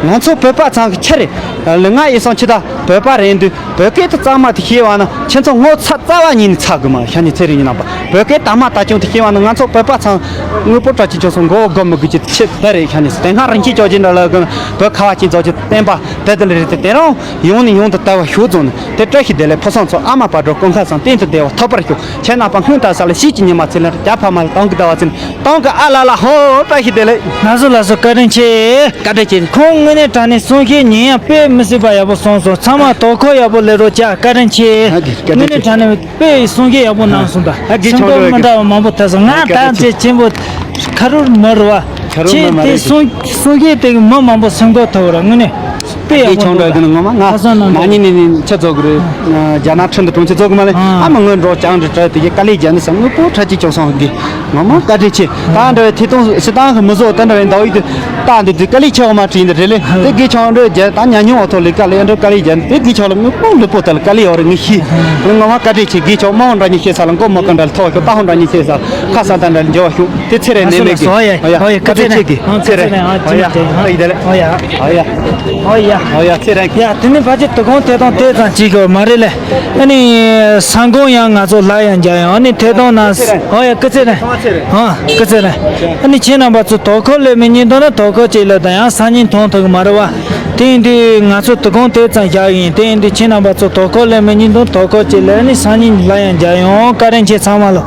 ང་ཚོ་བོད་པ་ཚང་གི་ཁྱེད་རེད། ལུས་ངག་ཡིད་གསུམ་ཆི་ད་བོད་པ་རེད་འདུག། བོད་སྐད་དུ་གཙང་མ་དེ་ཤེས་པ་ན་ཁྱེད་ཚོ་ངོ་ཚ་རྩ་བ་ཉིད་ནས་ཚ་དགོས་མ་ཤ་ཉེ་ཚེ་རིང་ཡིན་ནམ་པ། བོད་སྐད་དག་མ་དག་ཆུང་དེ་ཤེས་པ་ན་ང་ཚོ་བོད་པ་ཚང་དངོས་པོ་ཁྲ་ཆེ་ཅོ་སང་མགོ་བོ་སྒུར་མི་དགོས་ཀྱི་ཆེད་ད་རེད་ཤ་ཉེ་ཚེ། དེ་སྔ་རིན་ཆེན་སྐྱོ་རྗེ་འདྲ་ལ་གི་བོད་ཁ་བ་ཅན་ཚོ་ཆེ་བསྟན་པ་དེ་དེ་ལ་རེད། དེ་དེ་རང་ཡོང་ནས་ཡོང་དུ་ལྟ་བ་ཤོག་རྫོང་ནས་དེ་བཀྲ་ཤིས་བདེ་ལེགས། ཕོ་སང་ཚོ་ཨ་མ་བག་གྲོ་སྐུ་མཁར་ཚང་སྟེང་དུ་བདེ་བ་ཐོབ་པར་ཤོག། ཁྱེད་རྣམ་པ་སྔོན་དང་ས་ལ་ཤིས་ཀྱི་ཉི་མ་ཚེ་ལ་རྒྱ་ཕ་མ་ལ་དང་གི་ཟླ་བ་ཚེ་ལ་དང་གི་ཨ་ལ་ལ་ཧོ་བཀྲ་ཤིས་བདེ་ལེགས། ལགས་སོ་ལགས་སོ། བཀའ་དྲིན་ཆེ། བཀའ་དྲིན་ཆེ། ཁོང་དངོས་གནས་དྲང་གནས་གསུང་བཤད་ཉན་ཡང་དཔེ་མི་སྲིད་པ་ཡག་པོ་གསུངས་སོང་། ཚང་མ་དོ་ཁུར་ཡག་པོ་ལས་རོགས་བྱ། བཀའ་དྲིན་ཆེ། ཨ་དེ་བཀའ་དྲིན་ཆེ། དངོས་གནས་དྲང་གནས་དཔེ་གསུང་བཤད་ཡག་པོ་གནང་སོང་། ད་ཨ་དགེ་ཆུང་ཆུང་གྲོགས་མི་འདྲ་བ་མང་པོ་ཐལ་སོང་། ང་ད་ཚེ་ཆེན་པོ་ཁ་རུར་མི་རུ་བ། ཁྱེད་དེ་གསུང་གསུང་བཤད་དེ་མི་མང་པོ་སེམས་ཁུར་ཐོབ་ར་དངོས་གནས། དཔེ་ཡག་པོ་འདུག་ལ། ངོ་མ་ང་ཁ་སང་ནང་མ་ཉིན་ནས་ནས་ཆ་ཚོགས་ཀྱི་རེད། རྒྱ་ནག་ཁྲིན་ཏུ་གྲོང་ཁྱེར་ཚོགས་ཀྱི་མ་ལེ། ཨ་མ་སྔོན་འགྲོ་ཅང་རི་ཏྲ་དེ་གའི་དཀའ་ལས་བརྒྱབ་ནས་སམ་དངོས་པོ་ཁྲ་ཅིག་ཅོག་སོང་གི། ངོ་མ་བཀའ་དྲིན་ཆེ། ད་འདྲ་བའི་ཐེ་གཏོང་སི་ཏང་གི་མི་བཟོ་ད་འདྲ་བའི་ཟླ་བའི་དུ་ད་འདི་དུས་དཀའ་ལས་ཆེ་བ་མ་བྲིས་འདི་རེད་ལེ། དེ་དགེ་ཆུང་འདྲ་རྒྱ་ད་ཉ་ཉུང་བ་ཐོག་ལས་དཀའ་ལས་འདྲ་དཀའ་ལས་བརྒྱབ་ནས་དེ་དགེ་ཆུང་ལ་དངོས་པོ་ལུས་པོ་ད་ལ་དཀའ་ལས་ཡོད་རེད་ངས་ཤེས། ངོ་མ་བཀའ་དྲིན་ཆེ། དགེ་ཆུང་མ་འོང་འདྲ་ཉིད་ཤེས་ས་ལ་མགོ་མ་ཀ་འདྲ་ལ་ཐོག་ཤོག་ད་ཧོང་འདྲ་ཉིད་ཤེས་ས་ལ་ཁ་ས་ད་འདྲ་ལ་འཇོ་བ་ཤོག་དེ་ཚེ་རེ་ནས་མེད་གི། ཨོ་ཡ། བཀའ་དྲིན་ཆེ་གི། ཚེ་རེ། ཨོ་ཡ། ཨོ་ཡ། ཨོ་ཡ། ཨོ་ཡ། ཨོ་ཡ། ཚེ་རེ། ཡ་དེ་ནི་ཕལ་ཆེར་དོ་དགོང་ཐད་གཏོང་དེ་ཙམ་གཅིག་གི་མ་རེད་ལེ། ཨ་ནི་ས་འགོང་ཡང་ང་ཚོ་ལ་ཡང་རྒྱ་ཡང་ཨ་ནི་ཐད་གཏོང་ན། ཨོ་ཡ། སྐུ་ཚེ་རེ། ཨ་སྐུ་ཚེ་རེ། ཨ་ནི་ཁྱེད་རྣམ་པ་ཚོ་དོ་ཁུར་ལས་མི་ཉིན་དོ་ན་དོ་ཁུར་ཅིག་ལ་ད་ཡང་སང་ཉིན་མཐོང་ཐུབ་གི་མ་རེད་བ། དེ་ཡིན་དུས་ང་ཚོ་དོ་དགོང་དེ་ཙམ་བཞག་ཡིན། དེ་ཡིན་དུས་ཁྱེད་རྣམ་པ་ཚོ་དོ་ཁུར་ལས་མི་ཉིན་དོ་དོ་ཁུར་ཅིག་ལ་ཨ་ནི་སང་ཉིན་ལ་ཡང་རྒྱ་ཡང་བཀའ་དྲིན་ཆེ་ཚང་མ་ལ།